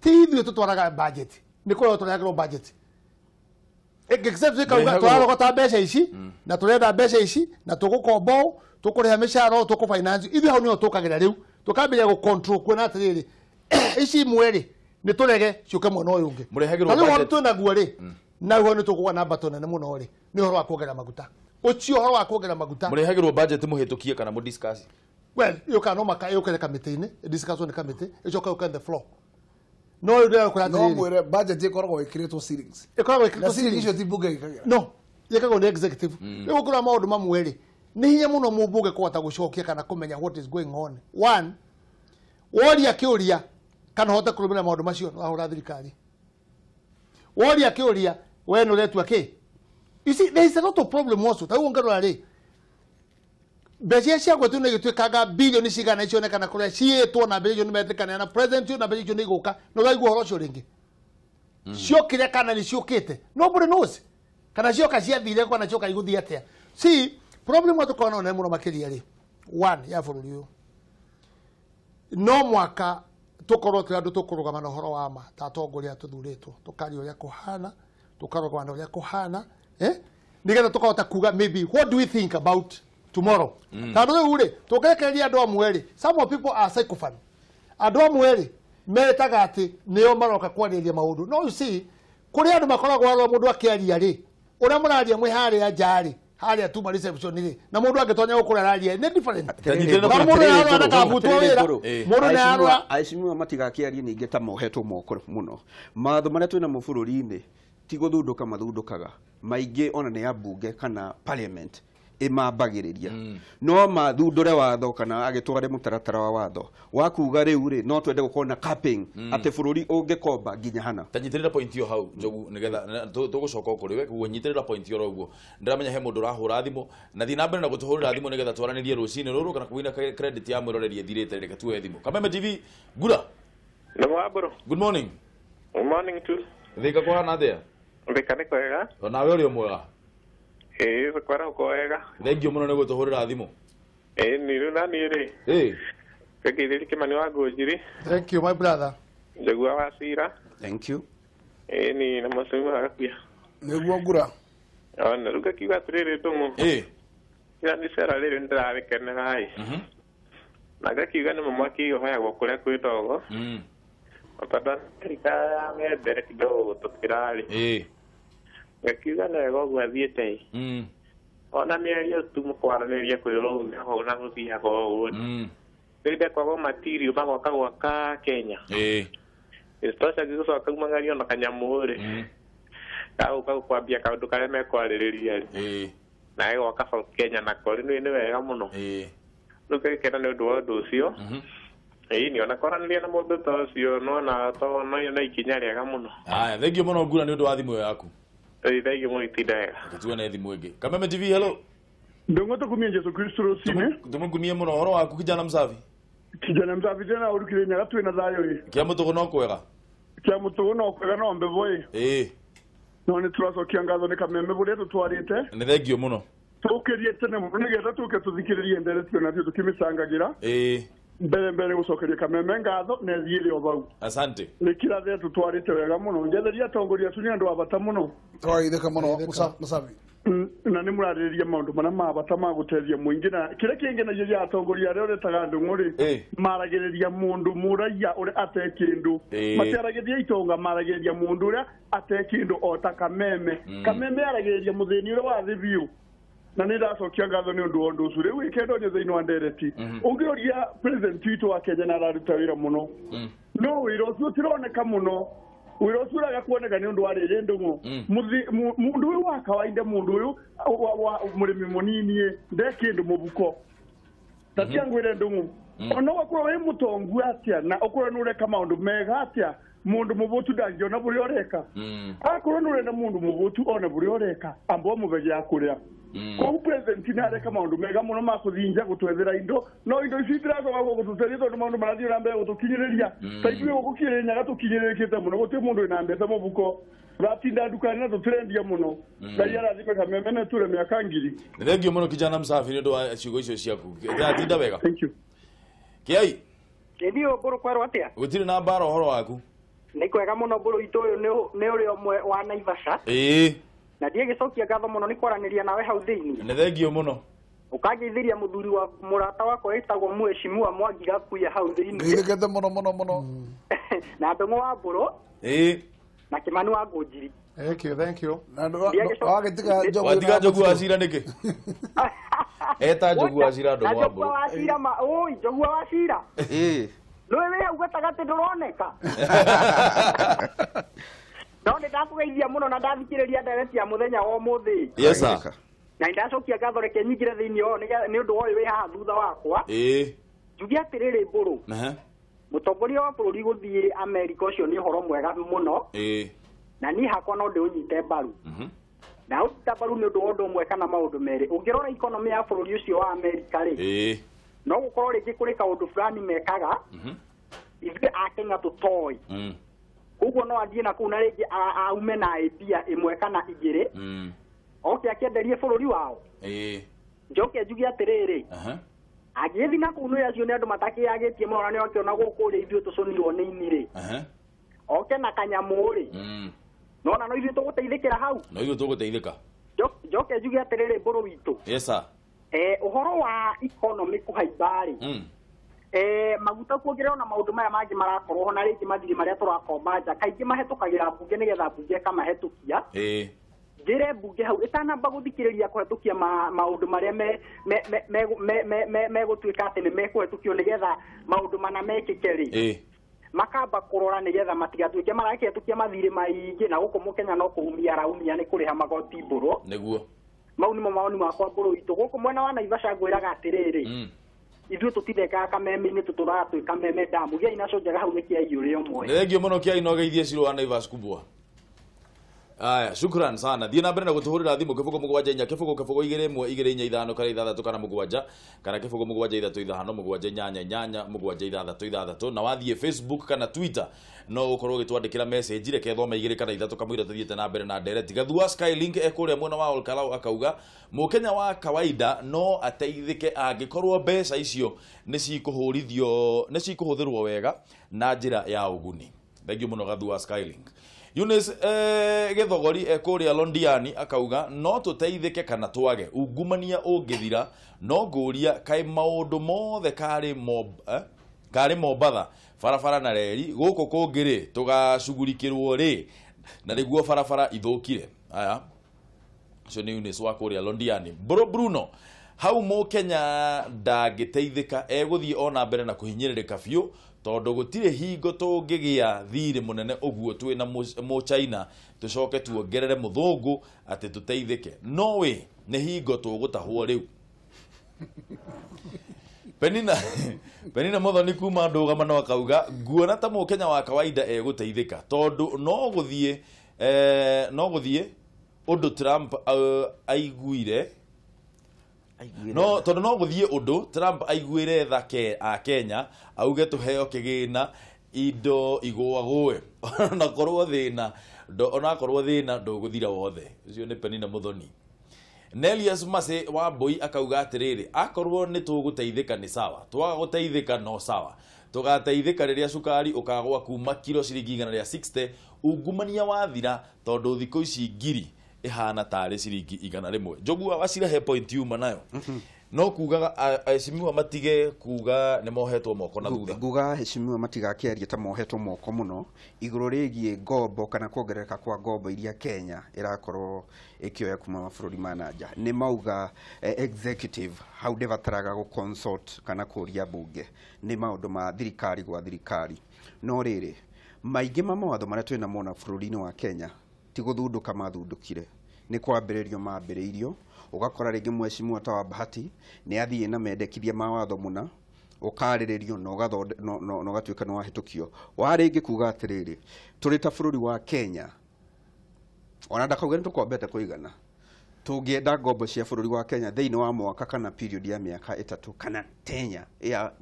ti ithuĩ tũtwaraga budget nĩ kũrĩa tũrehagĩrwo budget except ikauga tũrarogota mbeca ici na tũrenda mbeca ici na tũgũkomba ũũ tũkũrĩha mĩcara ũũ tũkũ finance ithuĩ hau nĩho tũkagĩra rĩu tũkambĩrĩria gũ control kuona atĩrĩrĩ ici imwe rĩ nĩ tũrege ciũke mwena ũyũ ũngĩ rĩu ũhoro twĩnaguo rĩ naguo nĩ tũkũgwa na mbato nene mũno rĩ nĩ ũhoro wa kuongerera maguta ũcio ũhoro wa kuongerera maguta mũrehagĩrwo budget mũhĩtũkie kana mũ discuss well yũkaga no maka yũkĩre kamĩtĩ-inĩ discuss nĩ kamĩtĩ ĩcoke yũke on the floor no rĩu ndĩrakũra atĩrĩrĩ no mwĩre budget ĩkoragwo ĩkĩrĩtwo ceilings ĩkoragwo ĩkĩrĩtwo ceilings icio ti mbunge ĩkagĩra no ĩkagwo nĩ executive rĩu gũkũra maũndũ mamwe rĩ nĩ hinya mũno mũmbunge kũhota gũcokia kana kũmenya what is going on one woria kĩũria kana ũhote kũrũmĩrĩra maũndũ macio no ahũra thirikari woria kĩũria we nĩ ũretua kĩ you see there is a lot of problem also ta rĩu ũngĩrora rĩ mbeca iria ciagwetu nĩ igĩtuĩkanga bilioni cigana icionekana kũrĩa ciĩtwo na mbeca icio nĩ metĩkania na president na mbeca icio nĩ igũka nĩ ũraigua ũhoro ũcio rĩngĩ ciokire kana nĩ ciũkĩte nobody knows kana cioka ciathire kana cioka igũthiĩ atĩa see problem ĩrĩa tũkoragwo nayo nene mũno makĩria rĩ one ya bũrũri ũyũ no mwaka tũkorwo twĩ andũ tũkũrũgama na ũhoro wa ma ta atongoria tũthurĩtwo tũkaria ũrĩa kũhana tũkarũgama na ũrĩa kũhana nĩgetha tũkahota kuga maybe what do we think about tomorrow tondũ rĩu rĩ tũngĩrekereria andũ amwe rĩ some of people are sycophant andũ amwe rĩ metaga atĩ nĩo maroka kwarĩrĩria maũndũ no you see kũrĩ andũ makoragwo arĩa mũndũ akĩaria rĩ ũrĩa mũraria mwĩ harĩa nja rĩ harĩa tuma reception rĩ na mũndũ angĩtonya gũkũrĩa araria nĩ different mũndũ nĩ arora ndakabutwo wĩra mũndũ nĩ arora aheshimiwa matigakĩarie ningĩ ta mohetwo moko mũno mawatho marĩa twĩnamo bũrũri-inĩ ti gũthundũka mathundũkaga maingĩ ona nĩ ya mbunge kana parliament ĩmambagĩrĩria no mathundũre watho kana agĩtware mũtaratara wa watho wa kuga rĩu rĩ no twende gũkorwo na capping atĩ bũrũri ũngĩkomba nginya hana. Ta nyitĩrĩra point ĩyo hau Njogu nigetha tũgũcoka kũrĩ we koguo nyitĩrĩra point ĩyo ũguo ndĩramenya he mũndũ ũrahũra thimũ na thiĩ na mbere na gũtũhũrĩra thimũ nĩgetha twaranĩrie rũcinĩ rũrũ kana kwĩna credit ya mwĩroreri ĩthirĩte reke tuoe thimũ. Kameme TV Ngura. Good morning. Good morning too. Thika kũhana atĩa? Thika nĩ kwega. Onawe ũrĩ o mwega? Ĩĩ kwara uko wega. Thengiũ mũno nĩ gũtũhũrĩra thimũ. Ĩĩ nĩ rĩu na niĩ rĩ. Ĩĩ. Ngeithĩrie Kĩmani wa Ngũnjiri. Thank you my brother. Njagua wa Cira. Thank you. Ĩĩ ni na mũcumi wa Gakuya. Nĩguo Ngura. Ona rĩu ngakiuga atĩrĩrĩ Ndũng'ũ. Ĩĩ. Ira nĩ cera rĩrĩ nĩndĩrarĩkenera ĩ. Na ngakiuga nĩ mwaki ũhoyagwo kũrĩa kwĩ ndogo. Tondũ Amerika me mbere kidogo gũtũkĩra rĩ. Ĩĩ. Ngakiuga nĩ wega ũguo athiĩte ĩ. Ona mĩario tu mũkwaranĩria kwĩrũmia hau na gũthiaga ũguo. Rĩu ndekwagwo matirio magoka gwaka Kenya. Ĩĩ. Isitosha gĩgũcoka kumagario na kanyamũ rĩ. Gagũka kwambia kaũndũ karĩa mekwarĩrĩria rĩ. Ĩĩ. Na ĩgoka South Kenya nako rĩ nĩ wega mũno. Ĩĩ. Rĩu ngagĩkena nĩ ũndũ wa ũndũ ũcio. Ĩĩ ni ona kwaranĩria na mũndũ ta ũcio nona to no ikinya rĩega mũno. Haya, thengiũ mũno Ngura nĩ ũndũ wa thimũ ĩyo yaku. Ĩĩ thengiũ mũno itinda wega. Tuone thimũ ĩngĩ. Kameme TV hello. Ndongo tukumie Jesu Kristo rũcinĩ. Tumukumie mũno ũhoro waku kijana msafi. Kijana msafi tena urukire nyaga twĩna thayũ ĩ. Kĩa mũtũgũ no kwega. Kĩa mũtũgũ no kwega no mbevo ĩ. Ĩĩ. No nĩ tũracokia ngatho nĩ Kameme bũrĩa tũtwarĩte. Nĩ thengiũ mũno. Tũkĩrie tene mũno nĩgetha tũke tũthikĩrĩrie ndereti ona ithuĩ tũkĩmĩcangagĩra. Ĩĩ. Mbere mbere gũcokeria Kameme ngatho na ĩthiĩre o vau. Asante. Nĩ kĩrathĩa tũtwarĩte wega mũno. Ngetheria atongoria acu nĩ andũ a bata mũno. Tũrageithĩka mũno Mũsafi. Na nĩ mũrarĩrĩria maũndũ marĩa ma bata ma gũteithia mũingĩ na kĩrĩa kĩngenagia gĩa atongoria arĩa ũretaga Ndũng'ũ rĩ maragĩrĩria mũndũ mũraiya ũrĩa ate kĩndũ. Matiaragĩrĩria itonga maragĩrĩria mũndũ ũrĩa ate kĩndũ o ta Kameme. Kameme aragĩrĩria mũthĩni ũrĩa wa thĩ biũ. Na nĩ ndacokia ngatho nĩ ũndũ wa ũndũ ũcio. Rĩu ĩkendwo nĩ thĩinĩ wa ndereti. Ũngĩũria president witũ wa Kenya na araruta wĩra mũno. No wĩra ũcio ũtironeka mũno. Wĩra ũcio ũraga kuoneka nĩ ũndũ wa rĩrĩ Ndũng'ũ. Mũndũ ũyũ wa kawaida mũndũ ũyũ wa mũrĩmi mũnini nde kĩndũ mũbuko. Ta cia ngwĩre Ndũng'ũ. Ona ũgakorwo wĩ mũtongu atĩa na ũkorwo nĩ ũreka maũndũ mega atĩa mũndũ mũbũtu ndangĩona bũrĩa ũreka. Akorwo nĩ ũrenda mũndũ mũbũtu one bũrĩa ũreka amba ũmũbe gĩa kũrĩa. Koguo president nĩ areka maũndũ mega mũno ma kũthinja gũtwethera indo no indo ici itiracoka gũtũteithia tondũ maũndũ marathiĩ na mbere gũtũkinyĩrĩria. Ta ithuĩ gũkũ Kĩrĩnyaga tũkinyĩrĩrĩkĩte mũno gũtirĩ mũndũ wĩna mbeca mũbuko tũratinda nduka-inĩ na tũtirendia mũno. Ngai arathime Kameme na tũre mĩaka ngiri. Nĩ thengiũ mũno kijana msafi nĩ ũndũ wa ciugo icio ciaku. Tinda wega. Thank you. Kĩai. Ndio mbũrũ kwerwo atĩa? Gũtirĩ na mbara ũhoro waku. Nĩ kwega mũno mbũrũ itũ ũyũ nĩ ũrĩa ũmwe wa Naivasha. Ĩĩ. Na ndiĩgĩcokia ngatho mũno nĩ kwaranĩria nawe hau thĩinĩ. Nĩ thengiũ mũno. Ũkangeithĩria mũthuri wa mũrata wakwa wĩtagwo Mheshimiwa Mwangi Gakuya hau thĩinĩ. Ngeithĩkĩte mũno mũno mũno. Na Ndũng'ũ wa Mbũrũ. Ĩĩ. Na Kĩmani wa Ngũnjiri. Thank you, thank you. Na wagĩtiga Njogu. Watiga Njogu wa Cira nĩkĩ? Eta Njogu wa Cira Ndũng'ũ wa Mbũrũ. Njogu wa Cira ma oi Njogu wa Cira. Ĩĩ. Nĩwe wĩ hau gatagatĩ ndũroneka. No nĩ ndakũgeithia mũno na ndathikĩrĩria ndereti ya mũthenya wa ũmũthĩ. Yes sir. Na nĩ ndacokia ngatho reke nyingĩre thĩinĩ ũyũ nĩ ũndũ wa ũyũ wĩ haha thutha wakwa. Ĩĩ. Njuge atĩrĩrĩ Mbũrũ. Mũtongoria wa bũrũri gũthiĩ Amerika ũcio nĩ ũhoro mwega mũno. Ĩĩ. Na niĩ hakwa no ndĩũnyite mbaru. Na ũnyita mbaru nĩ ũndũ wa ũndũ ũmwe kana maũndũ merĩ. Ũngĩrora economy ya bũrũri ũcio wa Amerika rĩ. Ĩĩ. No gũkorwo rĩngĩ kũrĩ kaũndũ fulani mekaga. Ithuĩ a Kenya tũtoĩ. Koguo no athiĩ na kũu na rĩngĩ aume na idea ĩmwe kana igĩrĩ. Oke akĩenderie bũrũri wao. Ĩĩ. Njoke njuge atĩrĩrĩ. Angĩthiĩ na kũu nĩ acio nĩ andũ matakĩagĩtie mũno na nĩ akĩona gũkũ rĩ ithuĩ tũcũnirwo nĩ ini rĩ. Oke na kanyamũ rĩ. Nona no ithuĩ tũgũteithĩkĩra hau. No ithuĩ tũgũteithĩka. Njoke njuge atĩrĩrĩ Mbũrũ witũ. Yes sir. Ũhoro wa economy kũhaimba rĩ. Maguta kuongererwo na maũndũ maya mangĩ marakorwo ho na rĩngĩ mathirĩ marĩa tũrakomba nja kaingĩ mahetũkagĩra mbunge nĩgetha mbunge ĩkamahĩtũkia. Ĩĩ. Njĩre mbunge hau ĩtanamba gũthikĩrĩria kũhetũkia maũndũ marĩa megũtuĩka atĩ nĩ mekũhetũkio nĩgetha maũndũ mana mekĩke rĩ. Ĩĩ. Makamba kũrora nĩgetha matigatuĩke marakĩhetũkia mathirĩ maingĩ na gũkũ mũkenya no kũumia araumia nĩ kũrĩha magoti Mbũrũ. Nĩguo. Mau nĩmo mawoni makwa mbũrũ witũ gũkũ mwena wa Naivasha ngwĩraga atĩrĩrĩ ithuĩ tũtithekaga kameme-inĩ tũtũraga twĩ kameme damu gĩa inaco njega hau nĩ kĩaiyũrĩ ũmwe. Nĩ thengio mũno kĩai no geithie Ciro wa Naivas kubwa. Aya, shukran sana. Thiĩ na mbere na gũtũhũrĩra thimũ 0 7 4 0 0 2 1 2 4 5 kana 6 kana 7 kana 0 7 3 5 7 8 8 7 6 6 na wathiĩ Facebook kana Twitter no ũkorwo ũgĩtwandĩkĩra message reke thome 2 kana 3 kamũira tũthiĩte na mbere na ndereti. Gathua Skylink ekũrĩa mwena wa Olkalau akauga mũkenya wa kawaida no ateithĩke angĩkorwo mbeca icio nĩ cikũhũrithio nĩ cikũhũthĩrwo wega na njĩra ya ũguni. Thank you mũno Gathua Skylink. Eunice Githogori ekũrĩa Londiani akauga no tũteithĩke kana twage ungumania ũngĩthira no ngũria kaĩ maũndũ mothe karĩ Mombatha barabara na reri gũkũ kũngĩ rĩ tũgacugurikĩrwo rĩ na nĩguo barabara ithũkire. Aya ũcio nĩ Eunice wa kũrĩa Londiani. Bro Bruno hau mũkenya ndangĩteithĩka egũthiĩ ona mbere na kũhinyĩrĩrĩka biũ tondũ gũtirĩ hingo tũngĩgĩa thirĩ mũnene ũguo twĩ na mũchaina tũcoke tuongerere mũthũngũ atĩ tũteithĩke no wĩ nĩ hingo tũgũtahwo rĩu. Penina Muthoni kuma ndũgama akauga nguona ta mũkenya wa kawaida egũteithĩka tondũ no gũthiĩ ũndũ Trump aiguire no tondu no guthie undu Trump aiguire tha a Kenya auge tuheo kigina indo igwagwe ona korwo thina ona korwo thina nduguthira wothe. Ucio ni Penina Muthoni. Nelias Mase wa Mbui akauga atiriri akorwo ni tuguteithika ni sawa twaga guteithika no sawa tugateithika riria cukari ukagwa kuma kilo ciringi 160 ungumania wathira tondu thiku ici ngiri ihana tarĩ ciringi 100. Njogua wacira he point yuma nayo no kugaga aheshimiwa matige kuga nĩ mohetwo moko na thutha. Nguga aheshimiwa matigakĩarie ta mohetwo moko mũno igũrũ rĩgiĩ ngombo kana kuongerereka kwa ngombo iria Kenya ĩrakorwo ĩkĩoya kuma mabũrũri ma nanja. Nĩ mauga executive hau ndĩbataraga gũ consult kana kũria mbunge nĩ maũndũ ma thirikari gwa thirikari. No rĩrĩ maingĩ ma mawatho marĩa twĩna mona bũrũri-inĩ wa Kenya ti gũthundũka mathundũkire nĩ kwambĩrĩrio mambĩrĩirio ũgakora rĩngĩ mheshimiwa ta wa Bahati nĩ athiĩ na mendekithia ma watho mũna ũkarĩrĩrio na ũgatuĩka nĩ wahĩtũkio. Wa rĩngĩ kuga atĩrĩrĩ tũrĩ ta bũrũri wa Kenya ona ndakauga nĩ tũkombete kũigana tũngĩenda ngombo cia bũrũri wa Kenya thĩinĩ wa mwaka kana period ya mĩaka 3 kana 10 ya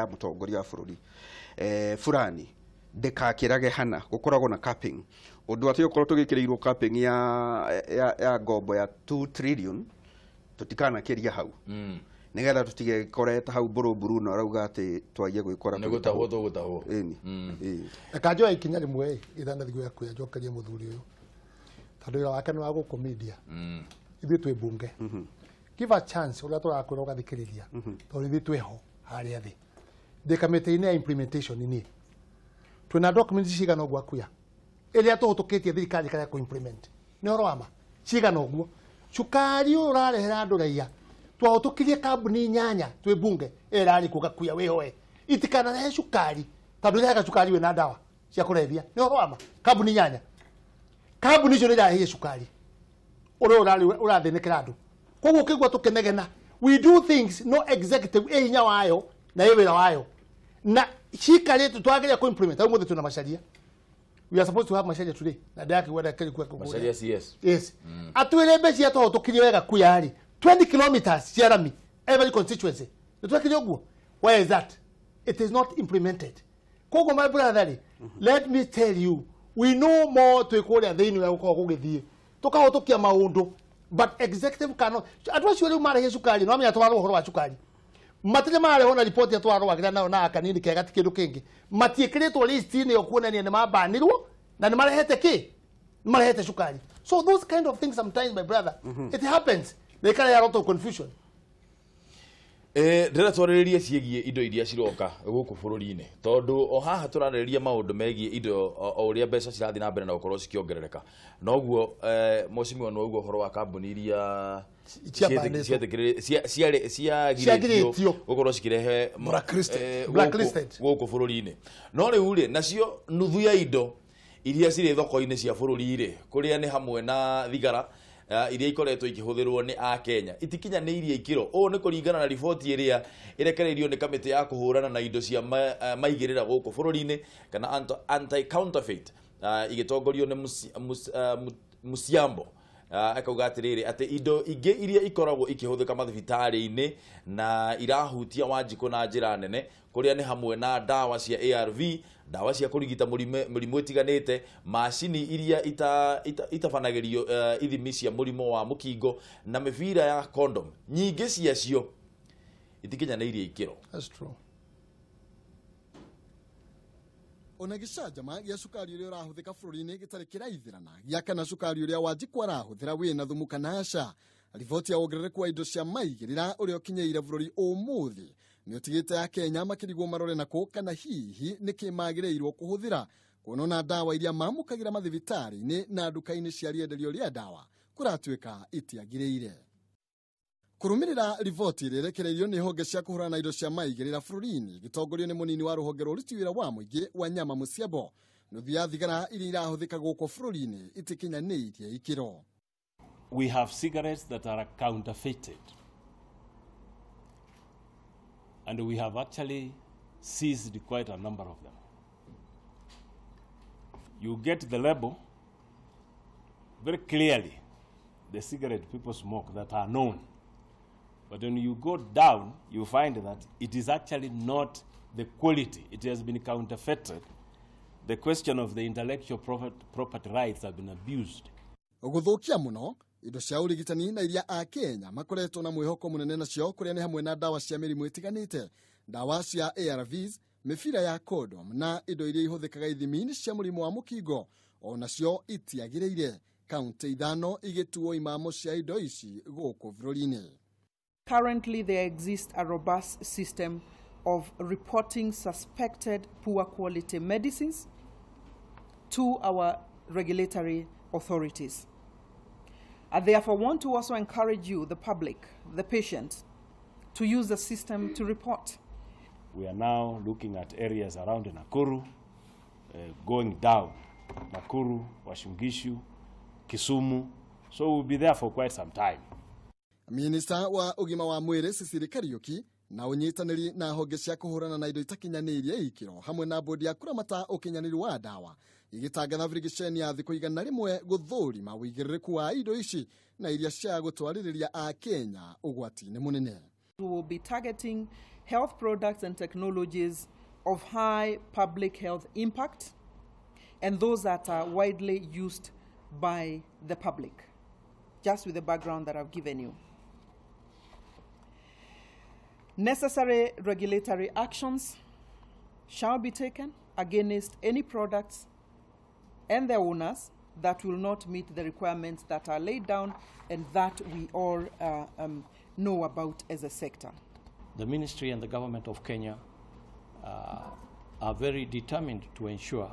mũtongoria wa bũrũri fulani ndĩkakĩrage hana gũkoragwo na capping ũndũ atĩ ũkorwo tũgĩkĩrĩirwo capping ya ngombo ya 2 trillion tũtikanakĩria hau nĩgetha tũtigekore ta hau Mbũrũ Bruno arauga atĩ twagie gwĩkora nĩ gũtahwo tũgũtahwo. Ĩni reka njoe ikinya rĩmwe ithana thigũ yaku njokerie mũthuri ũyũ tondũ wĩra wake nĩ wa gũkũ media ithuĩ twĩ mbunge give a chance ũrĩa tũrakwĩra ũgathikĩrĩria tondũ ithuĩ twĩho harĩa thĩ ndĩ kamĩtĩ-inĩ ya implementation niĩ twĩna documents cigana ũguo akuya ĩrĩa tũhĩtũkĩtie thirikari ĩkarega kũ implement nĩ ũhoro wa ma cigana ũguo cukari ũyũ ũrarehera andũ raia twahĩtũkirie kambuni 8 twĩ mbunge ĩrarĩ kuo gakuya wĩhoe itikanarehe cukari tondũ irehaga cukari wĩna ndawa cia kũrebia nĩ ũhoro wa ma kambuni 8 kambuni icio nĩ irarehire cukari ũrĩa ũrathĩnĩkĩra andũ koguo ũkĩigua tũkĩnegena we do things no executive ĩ hinya wayo na ĩ wĩra wayo na cikarĩte twageria kũ implement au mũthĩ twĩna macaria. We are supposed to have Macharia today. Na ndaki wenda keri kwa kugura. Macharia CS. Yes. Atwire mbeca twahũtũkirie wega kuya rĩ 20 kilometers cia rami every constituency. Nĩtwekire ũguo. Where is that? It is not implemented. Koguo my brother, let me tell you, we know more twĩ kũrĩa thĩinĩ wa gũkorwo gũgĩthiĩ. Tũkahũtũkia maũndũ but executive cannot. Andũ acio rĩu marehe cukari no amenya twarwo ũhoro wa cukari. Matirĩ marehwo na riboti twarũagĩra nayo na kanini kega ti kĩndũ kĩngĩ matiĩkĩrĩtwo list-inĩ ĩyo kuonania nĩ mabanirwo na nĩ marehete kĩ nĩ marehete cukari. So those kind of things sometimes my brother it happens they carry a lot of confusion. Ndĩrenda twarĩrĩrie ciĩgiĩ indo iria ciroka gũkũ bũrũri-inĩ tondũ o haha tũrarĩrĩria maũndũ megiĩ indo o ũrĩa mbeca cirathiĩ na mbere na gũkorwo cikĩongerereka noguo mheshimiwa noguo ũhoro wa kambuni iria ciagirĩtio gũkorwo cikĩrehe gũkũ bũrũri-inĩ no rĩu rĩ nacio nuthu ya indo iria cirĩ thoko-inĩ cia bũrũri rĩ kũrĩa nĩ hamwe na thigara iria ikoretwo ikĩhũthĩrwo nĩ a Kenya itikinyanĩirie ikĩro. Ũũ nĩ kũringana na riboti ĩrĩa ĩrekereirio nĩ kamĩtĩ ya kũhũrana na indo cia maigĩrĩra gũkũ bũrũri-inĩ kana anti counterfeit igĩtongorio nĩ Musiambo. Akauga atiriri ati indo ingĩ iria ikoragwo ikĩhũthĩka mathibitarĩ-inĩ na irahutia Wanjikũ na njĩra nene kũrĩa nĩ hamwe na ndawa cia ARV, ndawa cia kũrigita mĩrimũ ĩtiganĩte, macini iria itabanagĩrio ithimi cia mũrimũ wa mũkingo na mĩbira ya condom nyingĩ ciacio itikinyanĩirie ikĩro. That's true. Ona gĩcanjama gĩa cukari ũrĩa ũrahũthĩka bũrũri-inĩ gĩtarĩ kĩraithĩrana gĩa kana cukari ũrĩa Wanjikũ arahũthĩra wĩna thumu kana aca. Riboti ya wongerereku wa indo cia maigĩrĩra ũrĩa ũkinyĩire bũrũri ũmũthĩ nĩ ũtigĩte ya Kenya makĩrigwo marore nako kana hihi nĩkĩ magĩrĩirwo kũhũthĩra kuona ona ndawa iria mamũkagĩra mathibitarĩ-inĩ na nduka-inĩ cia rĩenderio rĩa ndawa kũratuĩka itiagĩrĩire. Kũrũmĩrĩra riboti ĩrĩa ĩrekereirio nĩ honge cia kũhũrana na indo cia maigĩrĩra bũrũri-inĩ gĩtongorio nĩ mũnini wa rũhonge rwa ũruti wĩra wa mũingĩ wa Nyama Musiambo, nuthu ya thigara iria irahũthĩka gũkũ bũrũri-inĩ itikinyanĩirie ikĩro. We have cigarettes that are counterfeited, and we have actually seized quite a number of them. You get the label very clearly, the cigarette people smoke that are known. But when you go down, you find that it is actually not the quality. It has been counterfeited. The question of the intellectual property rights have been abused. Gũthũkia mũno indo cia ũrigitani na iria a Kenya makoretwo na mwĩhoko mũnene nacio kũrĩa nĩ hamwe na ndawa cia mĩrimũ ĩtiganĩte, ndawa cia ARVs, mĩbira ya condom na indo iria ihũthĩkaga ithimi-inĩ cia mũrimũ wa mũkingo onacio itiagĩrĩire. Kaunti 5 igĩtuo imamo cia indo ici gũkũ bũrũri-inĩ. Currently, there exists a robust system of reporting suspected poor quality medicines to our regulatory authorities. I therefore want to also encourage you, the public, the patients, to use the system to report. We are now looking at areas around Nakuru, going down, Nakuru, Uasin Gishu, Kisumu, so we'll be there for quite some time. Minista wa ũgima wa mwĩrĩ Cecily Kariuki na ũnyitanĩri na honge cia kũhũrana na indo itakinyanĩirie ikĩro hamwe na bodi ya kũramata ũkinyanĩru wa ndawa igĩtangatha birigiceni ya thikũ 100 gũthũrima ũigĩrĩrĩku wa indo ici na iria cia gũtwarĩrĩria a Kenya ũgwati-inĩ mũnene. We will be targeting health products and technologies of high public health impact and those that are widely used by the public, just with the background that I've given you. Necessary regulatory actions shall be taken against any products and their owners that will not meet the requirements that are laid down and that we all know about as a sector. The ministry and the government of Kenya are very determined to ensure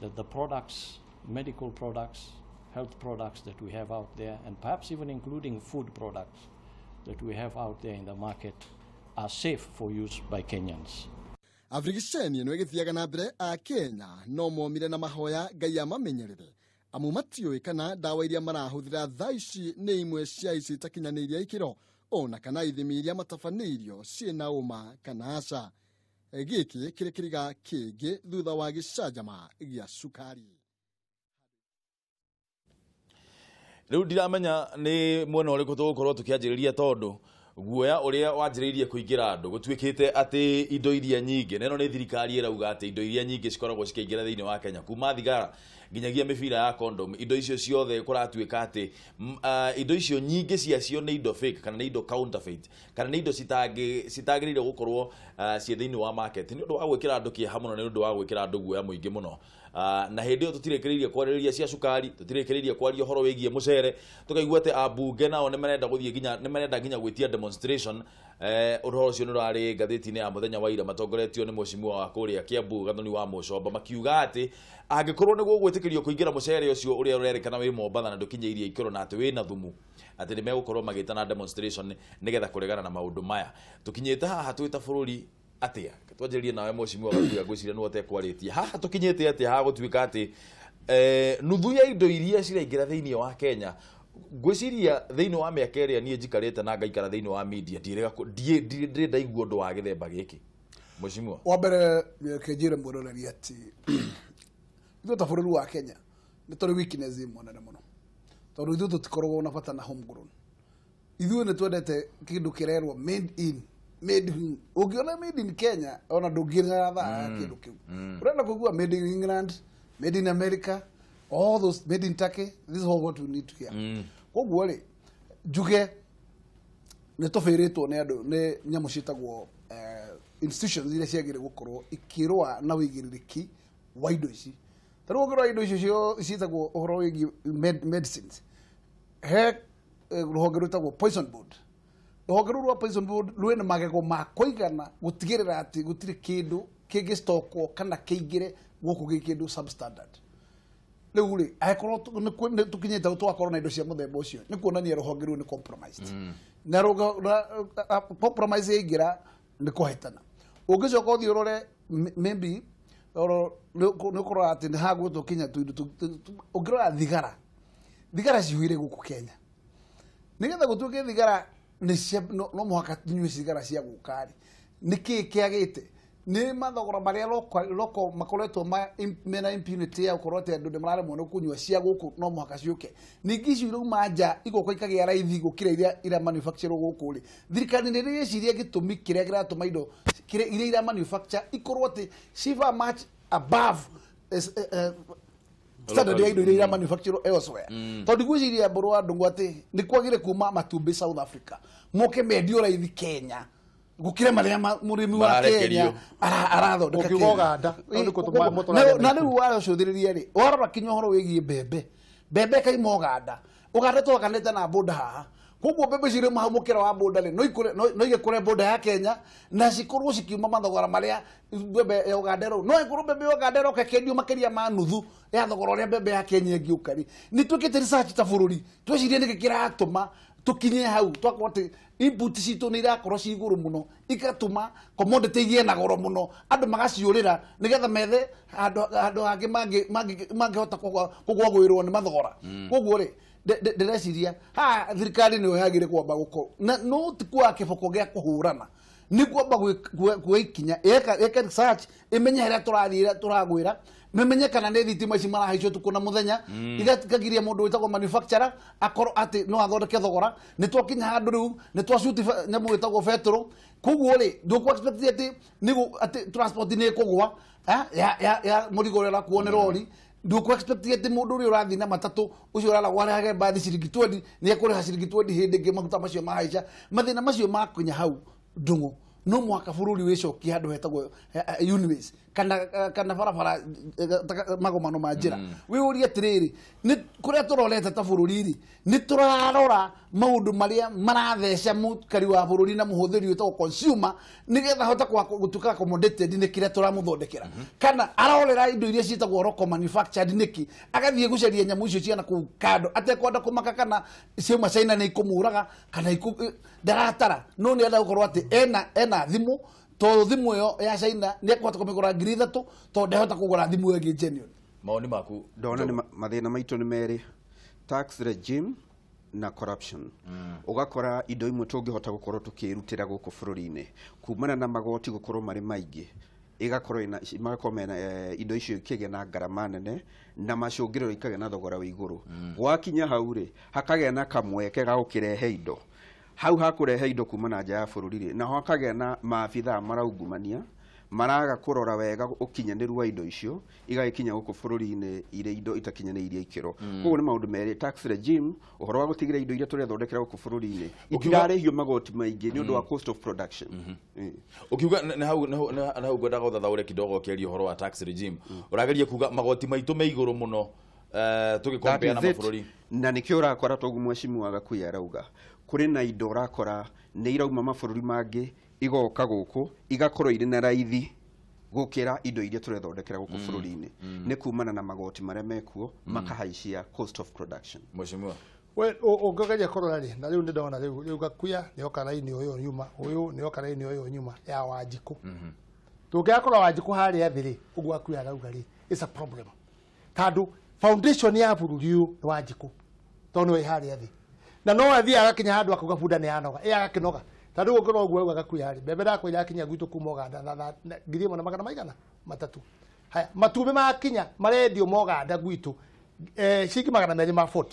that the products, medical products, health products that we have out there, and perhaps even including food products that we have out there in the market, are safe for use by Kenyans. Avrigiceni ĩno ĩgĩthiaga na mbere a Kenya no momire na mahoya Ngai amamenyerere amu matiũĩ kana ndawa iria marahũthĩra thaa ici nĩ imwe cia ici itakinyanĩirie ikĩro ona kana ithimi iria matabanĩirio ciĩna ũma kana aca. Gĩkĩ kĩrĩ kĩriga kĩngĩ thutha wa gĩcanjama gĩa cukari. Rĩu ndiramenya nĩ mwena ũrĩkũ tũgũkorwo tũkĩanjĩrĩria tondũ guoya ũrĩa wanjĩrĩirie kũingĩra andũ gũtuĩkĩte atĩ indo iria nyingĩ neno nĩ thirikari ĩrauga atĩ indo iria nyingĩ cikoragwo cikĩingĩra thĩinĩ wa Kenya kuma thigara nginyagia mĩbira ya condom indo icio ciothe kũratuĩka atĩ indo icio nyingĩ ciacio nĩ indo fake kana nĩ indo counterfeit kana nĩ indo citagĩrĩire gũkorwo ciĩ thĩinĩ wa market nĩ ũndũ wa gwĩkĩra andũ kĩeha mũno nĩ ũndũ wa gwĩkĩra andũ guoya mũingĩ mũno. Na hĩndĩ ĩyo tũtirĩkĩrĩirie kwarĩrĩria cia cukari tũtirĩkĩrĩirie kwaria ũhoro wĩgiĩ mũcere tũkaigua atĩ ambunge nao nĩ marenda gũthiĩ nginya nĩ marenda nginya gwĩtia demonstration. Ũhoro ũcio nĩ ũrarĩ ngathĩti-inĩ ya mũthenya wa ira matongoretio nĩ mũcimua wa kũrĩa Kiambu Gathoni wa Mũcomba makiuga atĩ angĩkorwo nĩ gũgwĩtĩkĩrio kũingĩra mũcere ũcio ũrĩa ũrerĩkana wĩ Mombatha na ndũkinyĩirie ikĩro na atĩ wĩna thumu atĩ nĩ megũkorwo magĩtana demonstration nĩgetha kũregana na maũndũ maya. Tũkinyĩte haha twĩ ta bũrũri atia twanjĩrĩrie nawe mũcimua gakuya ngwĩciria nĩwe ũtekwarĩtie haha tũkinyĩte atĩa haha gũtuĩka atĩ nuthu ya indo iria ciraingĩra thĩinĩ wa Kenya Ngwĩciria thĩinĩ wa mĩaka ĩrĩa niĩ njikarĩte na ngaikara thĩinĩ wa media ndirĩ ndaigua ũndũ wa gĩthemba gĩkĩ. Mheshimiwa, wa mbere kĩnjĩre mwĩroreri atĩ ithuĩ ta bũrũri wa Kenya nĩ tũrĩ weakness ĩmwe nene mũno, tondũ ithuĩ tũtikoragwo na bata na homegrown. Ithuĩ nĩ twendete kĩndũ kĩrerwo made in made in. Ũngĩona made in Kenya ona ndũngĩra thaa kĩndũ kĩu. Ũrenda kũigua made in England, made in America, all those made in Turkey, this is all what we need to hear. Koguo rĩ, njuge nĩ tũbĩrĩtwo nĩ andũ nĩ nyamũ ciĩtagwo institutions iria ciagĩrĩire gũkorwo ikĩrũa na wĩigĩrĩrĩki wa indo ici. Ta rĩu ũngĩrora indo icio ciĩtagwo ũhoro wĩgiĩ medicines, he rũhonge rwĩtagwo Poison Board. Rũhonge rũu rwa Poison Board rwĩna magego ma kũigana gũtigĩrĩra atĩ gũtirĩ kĩndũ kĩngĩstokwo kana kĩingĩre gũkũ gĩ kĩndũ substandard. Rĩu rĩ, angĩkorwo nĩ tũkinyĩte hau tũgakorwo na indo cia mũthemba ũcio, nĩ kuonania rũhonge rũu nĩ compromised. Na compromise yaingĩra nĩ kũhĩtana. Ũngĩcoka ũthiĩ ũrore maybe nĩ ũkũrora atĩ nĩ hagwĩtwo kinya tũindo ũngĩrora thigara, thigara cihũire gũkũ Kenya. Nĩgetha gũtuĩke thigara no mũhaka tũnyue thigara cia gũka rĩ, nĩkĩĩ kĩagĩte? Nĩ mathogora marĩa local makoretwo mena impunity ya gũkorwo atĩ andũ nĩ mararemwo nĩ kũnyua cia gũkũ no mũhaka ciũke. Ningĩ icio irauma nja igoka ikagĩa raithi gũkĩra iria ira manufacture gũkũ rĩ. Thirikari nĩ ĩreciria gĩtũmi kĩrĩa kĩratũma indo iria ira manufacture ikorwo atĩ ci much above standard ya indo iria ira manufacture elsewhere. Tondũ ngwĩciria mbũrũ wa ndũng'ũ atĩ nĩ kwagĩre kuma matumbĩ South Africa moke mendio raithi Kenya gukire maria murimi wa Kenya arathondeka Kenya Uganda na riu waracũthĩrĩria rĩ warora kinya ũhoro wĩgiĩ mbembe mbembe kaima Uganda Uganda twakanĩte na boda haha koguo mbembe cirĩ hau mũkĩra wa boda rĩ no igĩkũre boda ya Kenya na cikorwo cikiuma mathogora marĩa mbembe ya Uganda rĩu no ĩkorwo mbembe ya Uganda ĩroka ĩkendio makĩria ma nuthu ya thogora ũrĩa mbembe ya Kenya ĩngĩũka rĩ nĩ twĩkĩte research ta bũrũri twecirie nĩkĩ kĩratũma tukinye hau twakorwo atĩ input citũ nĩ irakorwo ci igũrũ mũno igatũma commodity igĩe na goro mũno andũ magaciũrĩra nĩgetha methe handũ hangĩ mangĩhota kũgwagwĩrwo nĩ mathogora. Koguo rĩ ndĩreciria haha thirikari nĩyo yagĩrĩire kwamba gũkorwo na no ti kuoya kĩboko gĩa kũhũrana nĩ kwamba kuoya ikinya ĩke research ĩmenye harĩa tũrathiĩ tũragwĩra memenye kana nĩ thitima ici marahaicio ũtukũ na mũthenya ikagiria mũndũ wĩtagwo manufacturer akorwo atĩ no athondeke thogora. Nĩ twakinya handũ rĩu nĩ twacuti nyamũ ĩtagwo betũrũ koguo rĩ ndũkũ expect atĩ atĩ transport nĩ ĩkũgwa ya mũrigo ũrĩa ũrakuo nĩ rori ndũkũ expect atĩ mũndũ ũrĩa ũrathiĩ na matatũ ũcio ũraragwo arehage mbathi ciringi 20 nĩ ekũrĩha ciringi 20 hĩndĩ ĩngĩ maguta macio mahaica. Mathĩna macio makinya hau ndũng'ũ no mwaka bũrũri wĩcokie handũ hetagwo Uniways kana barabara magomano ma njĩra wĩyũrie atĩrĩrĩ nĩ kũrĩa tũrorete ta bũrũri rĩ nĩ tũrarora maũndũ marĩa maratheca mũikari wa bũrũri na mũhũthĩri wĩtagwo consumer nĩgetha ahote gũtuĩka accommodated nĩ kĩrĩa tũramũthondekera kana arorera indo iria ciĩtagwo local manufactured nĩkĩ agathiĩ gũcaria nyamũ icio ciana kũu kando atekwenda kũmaka kana ciauma China nĩ ikũmũraga kana ndaratara no nĩ enda gũkorwo atĩ ena thimũ tondũ thimũ ĩyo ya China nĩ ekũhota kũmĩgũra 3,000 tondũ ndehota kũgũra thimũ ĩyo ĩngĩ genuine. Maoni maku? Ndona nĩ mathĩna maitũ nĩ merĩ, tax regime na corruption. Ũgakora indo imwe tũngĩhota gũkorwo tũkĩrutĩra gũkũ bũrũri-inĩ kumana na magoti gũkorwo marĩ maingĩ igakorwo magakorwo mena indo icio ikĩgĩa na ngarama nene na macũngĩrĩro ikagĩa na thogora wĩ igũrũ. Gwakinya hau rĩ hakagĩa na kamweke ga gũkĩrehe indo hau hakũrehe indo kuma na nja ya bũrũri rĩ naho hakagĩa na maabithaa maraungumania maraga kũrora wega ũkinyanĩru wa indo icio igagĩkinya gũkũ bũrũri-inĩ irĩ indo itakinyanĩirie ikĩro. Koguo nĩ maũndũ merĩ, tax regime ũhoro wa gũtigĩrĩra indo iria tũrethondekera gũkũ bũrũri-inĩ itirarĩhio magoti maingĩ nĩ ũndũ wa cost of production. Ũkiuga nĩ hau ngwendaga ũthathaũre kidogo ũkĩaria ũhoro wa tax regime ũrageria kuga magoti maitũ me igũrũ mũno tũgĩkompea na mabũrũri na nĩkĩo ũrakora toguo mheshimiwa Gakuya arauga kũrĩ na indo ũrakora nĩ irauma mabũrũri mangĩ igoka gũkũ igakorwo irĩ na raithi gũkĩra indo iria tũrethondekera gũkũ bũrũri-inĩ nĩ kumana na magoti marĩa mekuo makahaicia cost of production. Mheshimiwa we ũngĩgeria kũrora rĩ na rĩu nĩ ndona rĩu Gakuya nĩoka raini ũyũ nyuma ũyũ nĩoka raini ũyũ nyuma ya Wanjikũ tũngĩakora Wanjikũ harĩa thĩ rĩ ũguo Gakuya arauga rĩ it's a problem tondũ foundation ya bũrũri ũyũ nĩ Wanjikũ Tondũ nĩwe harĩa thĩ. Na no athiĩ agakinya handũ akauga bunda nĩ yanoga. Ĩ agakĩnoga. Ta rĩu ũngĩrora ũguo auga Gakuya rĩ, mbembe ndakwa irakinya gwitũ kuma Ũganda 1,300. Haya, matumbĩ makinya marendio Moganda gwitũ ciringi 240.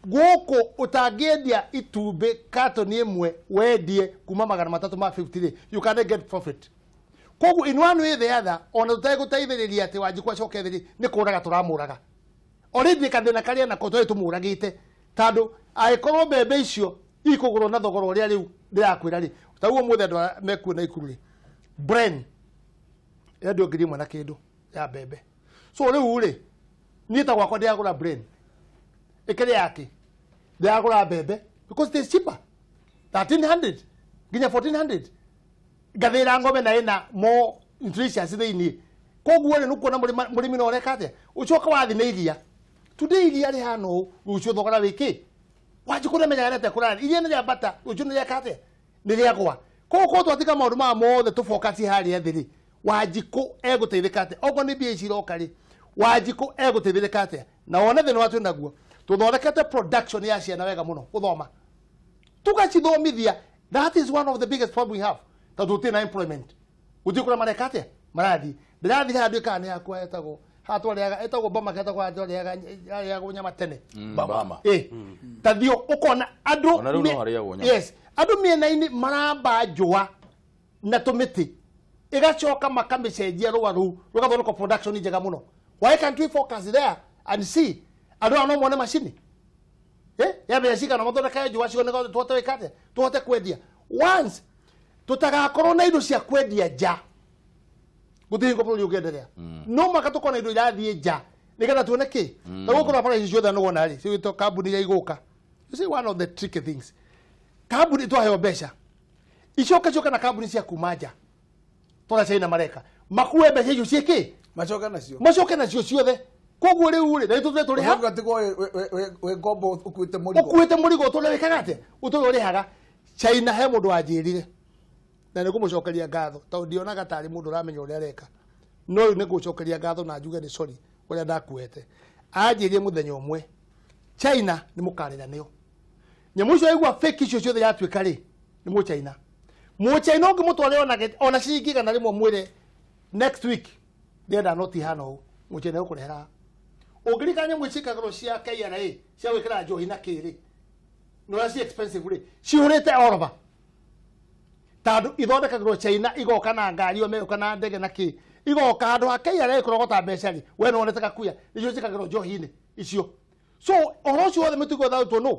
Gũkũ ũtangĩendia itumbĩ katoni ĩmwe wendie kuma 350 rĩ, you can get profit. Koguo in one way the other, ona tũtegũteithĩrĩria atĩ Wanjikũ acoke thĩ rĩ, nĩ kũraga tũramũraga. Already kathĩna karĩa nako tũrĩ tũmũragĩte tondũ angĩkorwo mbembe icio ikũgũrwo na thogora ũrĩa rĩu ndĩrakwĩra rĩ, ta ũguo mũthĩ andũ arĩa mekuo na Ikuru rĩ, bren ĩrendio 1,000 na kĩndũ ya mbembe. So rĩu rĩ, niĩ ta gwakwa ndĩragũra bren ĩkĩrĩ yake, ndĩragũra mbembe because it is cheaper 1300 nginya 1400 ngathĩra ng'ombe na ĩna more nutrition thĩinĩ. Koguo rĩ, nĩũkuona mũrĩmi no ũreka atĩa, ũcoka wathiĩ na iria. Today iria rĩhana ũũ, rũciũ thogora wĩ kĩ? Wanjikũ nĩamenyaga nĩ atĩa kũrathiĩ. Iria nĩ rĩambata, rũciũ nĩ rĩeka atĩa? Nĩ rĩagwa. Koguo korwo twatiga maũndũ maya mothe tũbokati harĩa thĩ rĩ, Wanjikũ egũteithĩka atĩa? Okorwo nĩ mbia ici iroka rĩ, Wanjikũ egũteithĩrĩka atĩa? Na wone thĩna ũrĩa twĩ naguo, tũthondekete production ya ciana wega mũno gũthoma. Tũgacithomithia. That is one of the biggest problem we have. Tondũ tũtirĩ na employment. Gũtirĩ kũrĩa mareka atĩa? Marathiĩ. Ndĩrathiĩ handũ ĩkaga nĩ hakwa etagwo hatwarĩaga etagwo Bama ketagwo hatwarĩaga nyama tene. Bama. Ta thio ũkona andũ Ona rĩu no harĩagwo nyama. Yes, andũ mĩena-inĩ maramba njũa na tũmĩtĩ ĩgacoka makamĩcenjia rũa rũu rũgathondekwo production njega mũno. Why can't we focus there and see andũ aya no mone macini ya mbeca cigana mathondeke njũa cio nĩgetha tũhote gwĩka atĩa, tũhote kwendia. Once tũtagakorwo na indo cia kwendia nja, gũtirĩ hingo bũrũri ũngĩenderea. No mũhaka tũkorwo na indo irathiĩ nja nĩgetha tuone kĩ. Ta gũkũ na bara ici ciothe nĩwona rĩ, cigwĩtwo kambuni iria igũka. You see one of the tricky things, kambuni twaheo mbeca icoke coke na kambuni cia kuma nja tũrĩa China mareka makue mbeca icio ciĩ kĩ, macoke nacio, macoke nacio ciothe. Koguo rĩu rĩ, na ithuĩ tũrĩ ha ũgatigwo wĩ ngombo ũkuĩte mũrigo, ũkuĩte mũrigo ũtũre wĩkaga atĩa, ũtũre ũrĩhaga. China he mũndũ wanjĩrire na nĩ ngũmũcokeria ngatho tondũ ndionaga tarĩ mũndũ ũramenya ũrĩa areka, no rĩu nĩ ngũcokeria ngatho na njuge nĩ sorry ũrĩa ndakuete. Anjĩrire mũthenya ũmwe, China nĩ mũkarĩra nĩo nyamũ icio aigua fake icio ciothe yatuĩka rĩ, nĩ mũchaina. Mũchaina ũngĩmũtwarĩra ona ciringi 100 mwĩre next week ndĩrenda noti hana ũũ, mũchaina egũkũrehera. Ũngĩririkana nyamũ ici ciĩkagĩrwo cia KRA cia gwĩkĩra njohi na kĩrĩ, nĩ ũrĩa ci expensive rĩ, cihũrĩte all over tondũ ithondekagĩrwo China, igoka na ngari o megũka na ndege na kĩ, igoka handũ ha KRA kũrogota mbeca rĩ, we nĩwonete Gakuya nĩcio ciĩkagĩrwo njohi-inĩ icio. So ũhoro ũcio wothe mĩtugo ĩthaũtwo nũ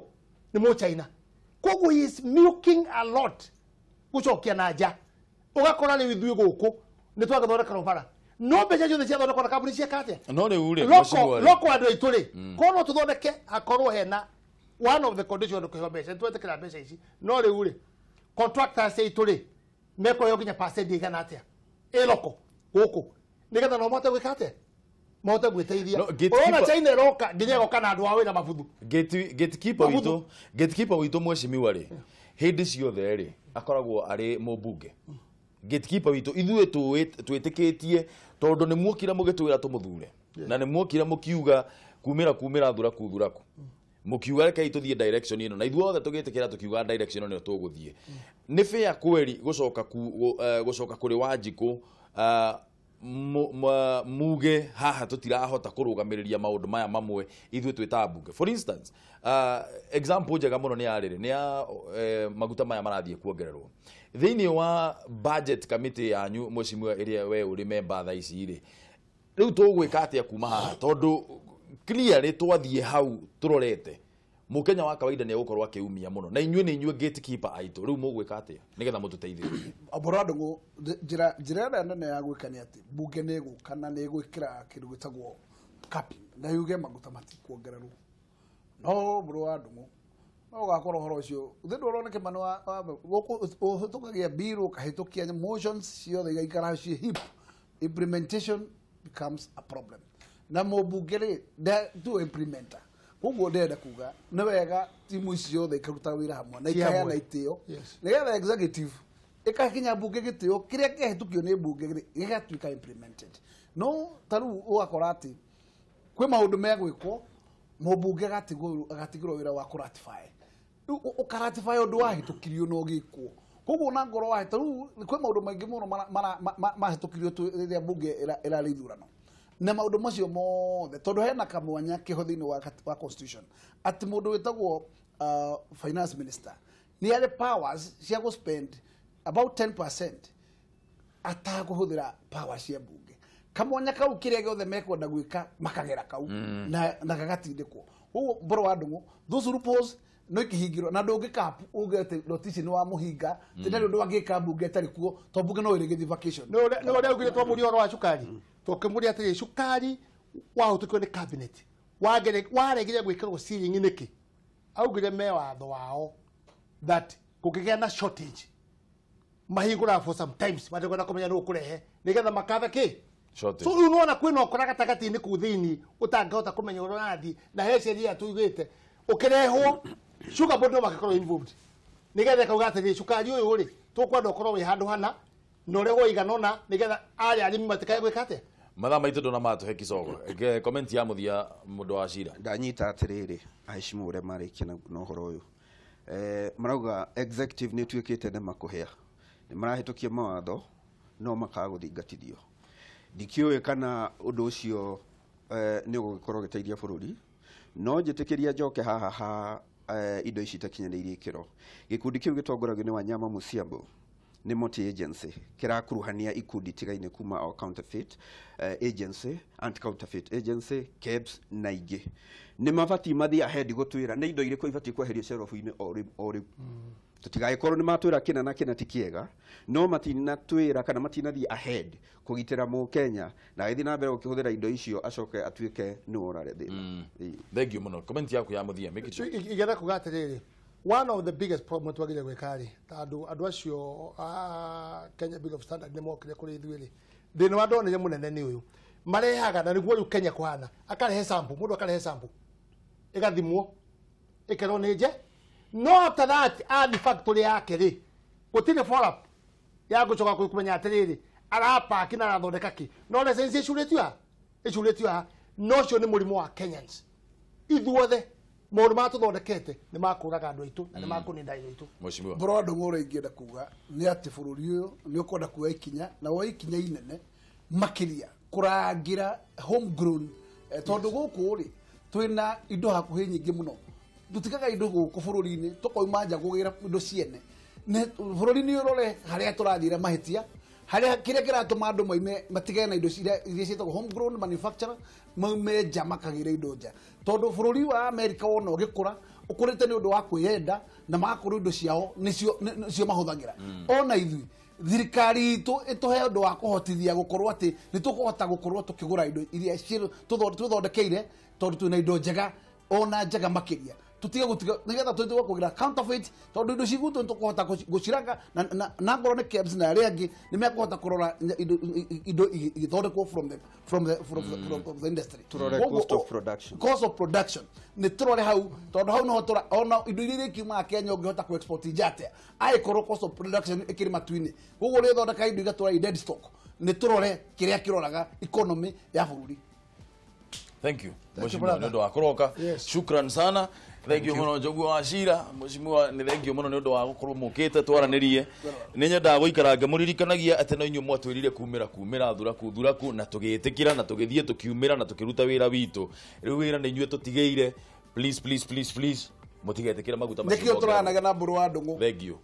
nĩ mũchaina. Koguo he is milking a lot gũcokia na nja. Ũgakora rĩu ithuĩ gũkũ nĩ twagĩthondeka rũbara, no mbeca ciothe ciathondekwo na kambuni cieka atĩa? No rĩu rĩ, loko andũ aitũ rĩ, korwo no tũthondeke hakorwo hena one of the condition kũheo mbeca, nĩtwetĩkĩra mbeca ici, no rĩu rĩ, contractors aitũ rĩ, mekũheo nginya percent igana atĩa ĩ loko gũkũ nĩgetha nao mahote gwĩka atĩa, mahote gwĩteithia. Ũrona China ĩroka nginya ĩgoka na andũ a wĩra mabuthu. Gatekeeper witũ mheshimiwa rĩ, hĩndĩ ciothe rĩ akoragwo arĩ mũmbunge. Gatekeeper witũ ithuĩ twĩtĩkĩtie tondũ nĩ muokire mũgĩtwĩra tũmũthure, na nĩ muokire mũkiuga kumĩra kumĩra thuraku thuraku, mũkiuga rekei tũthiĩ direction ĩno, na ithuothe tũgĩtĩkĩra tũkiuga direction ĩno nĩyo tũgũthiĩ. Nĩ fair kweri gũcoka kũrĩ Wanjikũ muge haha tũtirahota kũrũgamĩrĩria maũndũ maya mamwe ithuĩ twĩ ta mbunge. For instance, example njega mũno nĩ ya rĩrĩ, nĩ ya maguta maya marathiĩ kuongererwo thĩinĩ wa budget committee yanyu mheshimiwa ĩrĩa we ũrĩ member thaa ici rĩ, rĩu tũgwĩka atĩa kuma haha tondũ clearly twathiĩ hau tũrorete mũkenya wa kawaida nĩ egũkorwo akĩumia mũno, na inyuĩ nĩ inyuĩ gatekeeper aitũ, rĩu mũgwĩka atĩa nĩgetha mũtũteithĩrĩrie? Mbũra Ndũng'ũ, njĩra ĩrĩa nene ya gwĩka nĩ atĩ mbunge nĩ ĩgũka na nĩ ĩgwĩkĩra kĩndũ gĩtagwo capping na yuge maguta matikuongererwo. No Mbũra wa Ndũng'ũ no ũgakorwo ũhoro ũcio thĩ ndũrona Kĩmani gũkũ ũhĩtũkagia bill ũkahĩtũkia motions ciothe igaikara ciĩ hip, implementation becomes a problem. Na mũmbunge rĩ tu implementer. Koguo ndĩrenda kuga nĩ wega timu ici ciothe ikaruta wĩra hamwe na ikaheana itĩo nĩgetha executive ĩkakinya mbunge gĩtĩo kĩrĩa kĩahĩtũkio nĩ mbunge gĩgatuĩka implemented. No ta rĩu ũgakora atĩ kwĩ maũndũ megwĩkwo Mũmbunge agatigĩrwo wĩra wa kũratify. Ũkaratify ũndũ wahĩtũkirio na ũgĩkwo. Koguo na ngoro wa rĩu kwĩ maũndũ maingĩ mũno mahĩtũkirio rĩrĩa mbunge ĩrarĩ ithurano. Na maũndũ macio mothe tondũ hena kamwanya kĩho thĩinĩ wa constitution atĩ mũndũ wĩtagwo finance minister nĩ arĩ powers cia gũ spend about 10% atakũhũthĩra power cia mbunge. Kamwanya kau kĩrĩa gĩothe mekwenda gwĩka makagera kau na gagatindĩkwo. Koguo mboro wa ndũng'ũ those loopholes no ikĩhingĩrwo na ndũngĩka uge atĩ notice nĩ wa mũhinga tĩ ndarĩ ũndũ angĩka mbunge ĩtarĩ kuo tondũ mbunge no ĩrĩgĩthiĩ vacation. Nĩ ũrĩa augire twamũria ũhoro wa cukari tũkĩmũria atĩrĩ cukari wahĩtũkio nĩ cabinet waregire gwĩkĩrwo ceiling nĩkĩ? Augire me watho wao that kũngĩgĩa na shortage mahingũraga for sometimes matekwenda kũmenya nũ ũkũrehe nĩgetha makathe kĩ. So rĩu nĩwona kwĩna ũkora gatagatĩ-inĩ kũu thĩinĩ ũtangĩhota kũmenya ũrĩa ũrathiĩ na he sheria tuugĩte ũkĩrehwo sugar board no makorwo involved nĩgetha kauga atĩrĩ cukari ũyũ rĩ tũkwenda ũkorwo wĩ handũ hana na ũrehwo igana ũna nĩgetha arĩa arĩmi matikae gwĩka atĩa. Mathaa maitũ ndona matũhe kicogo. Comment ya mũthia mũndũ wa cira. Ndanyita atĩrĩrĩ aheshimu ũrĩa marĩkia na ũhoro ũyũ. Marauga executive nĩ ĩtuĩkĩte nĩ makũhĩa nĩ marahĩtũkia mawatho no makaga gũthingatithio. Ndikĩũĩ kana ũndũ ũcio nĩ ũgũgĩkorwo ũgĩteithia bũrũri no njĩtĩkĩria njoke haha ha indo ici itakinyanĩirie ikĩro. Gĩkundi kĩu gĩtongoragio nĩ Wanyama Musiambo nĩ multi agency kĩrakuruhania ikundi itigaine kuma o counterfeit agency, anti counterfeit agency, KEBS na ingĩ. Nĩ mabatiĩ mathiĩ ahead gũtwĩra nĩ indo irĩkũ ibatiĩ kweherio shelf-inĩ o rĩu. Tũtigagĩkorwo nĩ matwĩra kĩna na kĩna ti kĩega no matinatwĩra kana matinathiĩ ahead kũgitĩra mũkenya na agĩthiĩ na mbere gũkĩhũthĩra indo icio acoke atuĩke nĩwe ũrarĩ thĩna. Thank you mũno. Comment yaku ya mũthia Mikitu. Ingĩenda kuga atĩrĩrĩ one of the biggest problem twagĩrĩire gwĩka rĩ tondũ andũ acio a Kenya Bureau of Standards nĩ mokire kũrĩ ithuĩ rĩ thĩna wa ndonire mũnene nĩ ũyũ marehaga na nĩguo rĩu Kenya kũhana akarehe sample mũndũ akarehe sample ĩgathimwo ĩkerwo nĩ nje no after that athi factory yake rĩ gũtirĩ follow up ya gũcoka kũmenya atĩrĩrĩ arapaki na arathondeka kĩ no license ĩcurĩtio haha no ũcio nĩ mũrimũ wa Kenyans ithuothe maũndũ marĩa tũthondekete nĩ makũraga andũ aitũ na nĩ makũninda indo aitũ. Mheshimiwa Mboro wa ndũng'ũ ũrĩa ingĩenda kuga nĩ atĩ bũrũri ũyũ nĩ ũkwenda kuoya ikinya na woe ikinya inene makĩria kũrangĩra homegrown tondũ gũkũ rĩ twĩna indo hakuhĩ nyingĩ mũno tũtigaga indo gũkũ bũrũri-inĩ tũkauma nja kũgĩra indo ciene bũrũri-inĩ ũrore harĩa tũrathiĩra mahĩtia harĩa kĩrĩa kĩratũma andũ moime matigane na indo iria ciĩtagwo homegrown manufacturer maume nja makagĩra indo nja tondũ bũrũri wa America wona ũgĩkũra ũkũrĩte nĩ ũndũ wa kwĩyenda na magakũra indo ciao nĩcio mahũthagĩra. Ona ithuĩ thirikari itũ ĩtũhe ũndũ wa kũhotithia gũkorwo atĩ nĩ tũkũhota gũkorwo tũkĩgũra indo iria twĩthondekeire tondũ twĩna indo njega ona njega makĩria tutiga gutiga nigetha twĩtwo kũgira counterfeit tondũ indo cigutwo nĩtũkũhota gũciranga na ngorwo nĩ KEBS na arĩa angĩ nĩ mekũhota kũrora indo igĩthondekwo from the industry. Turore cost of production. Cost of production nĩ tũrore hau tondũ hau noho tũra ona indo iria ikiumaga Kenya ũngĩhota kũ export nja atĩa angĩkorwo cost of production ĩkĩrĩ matu-inĩ koguo ũrĩthondeka indo igatũra i dead stock nĩ tũrore kĩrĩa kĩroraga economy ya bũrũri. Thank you. Mheshimiwa nĩ ũndũ wa kũroka. Shukran sana. Thank you mũno Njogu wa Cira. Mheshimiwa nĩ thank you mũno nĩ ũndũ wa gũkorwo mũkĩte twaranĩrie. Nĩ nyendaga gũikara ngĩmũririkanagia atĩ no inyuĩ mwatwĩrire kumĩra thuraku thuraku na tũgĩtĩkĩra na tũgĩthiĩ tũkiumĩra na tũkĩruta wĩra witũ. Rĩu wĩra nĩ inyuĩ tũtigĩire. Please please please please mũtigetĩkĩre maguta macio. Nĩkĩo tũranaga na Mbũrũ wa Ndũng'ũ. Thank you.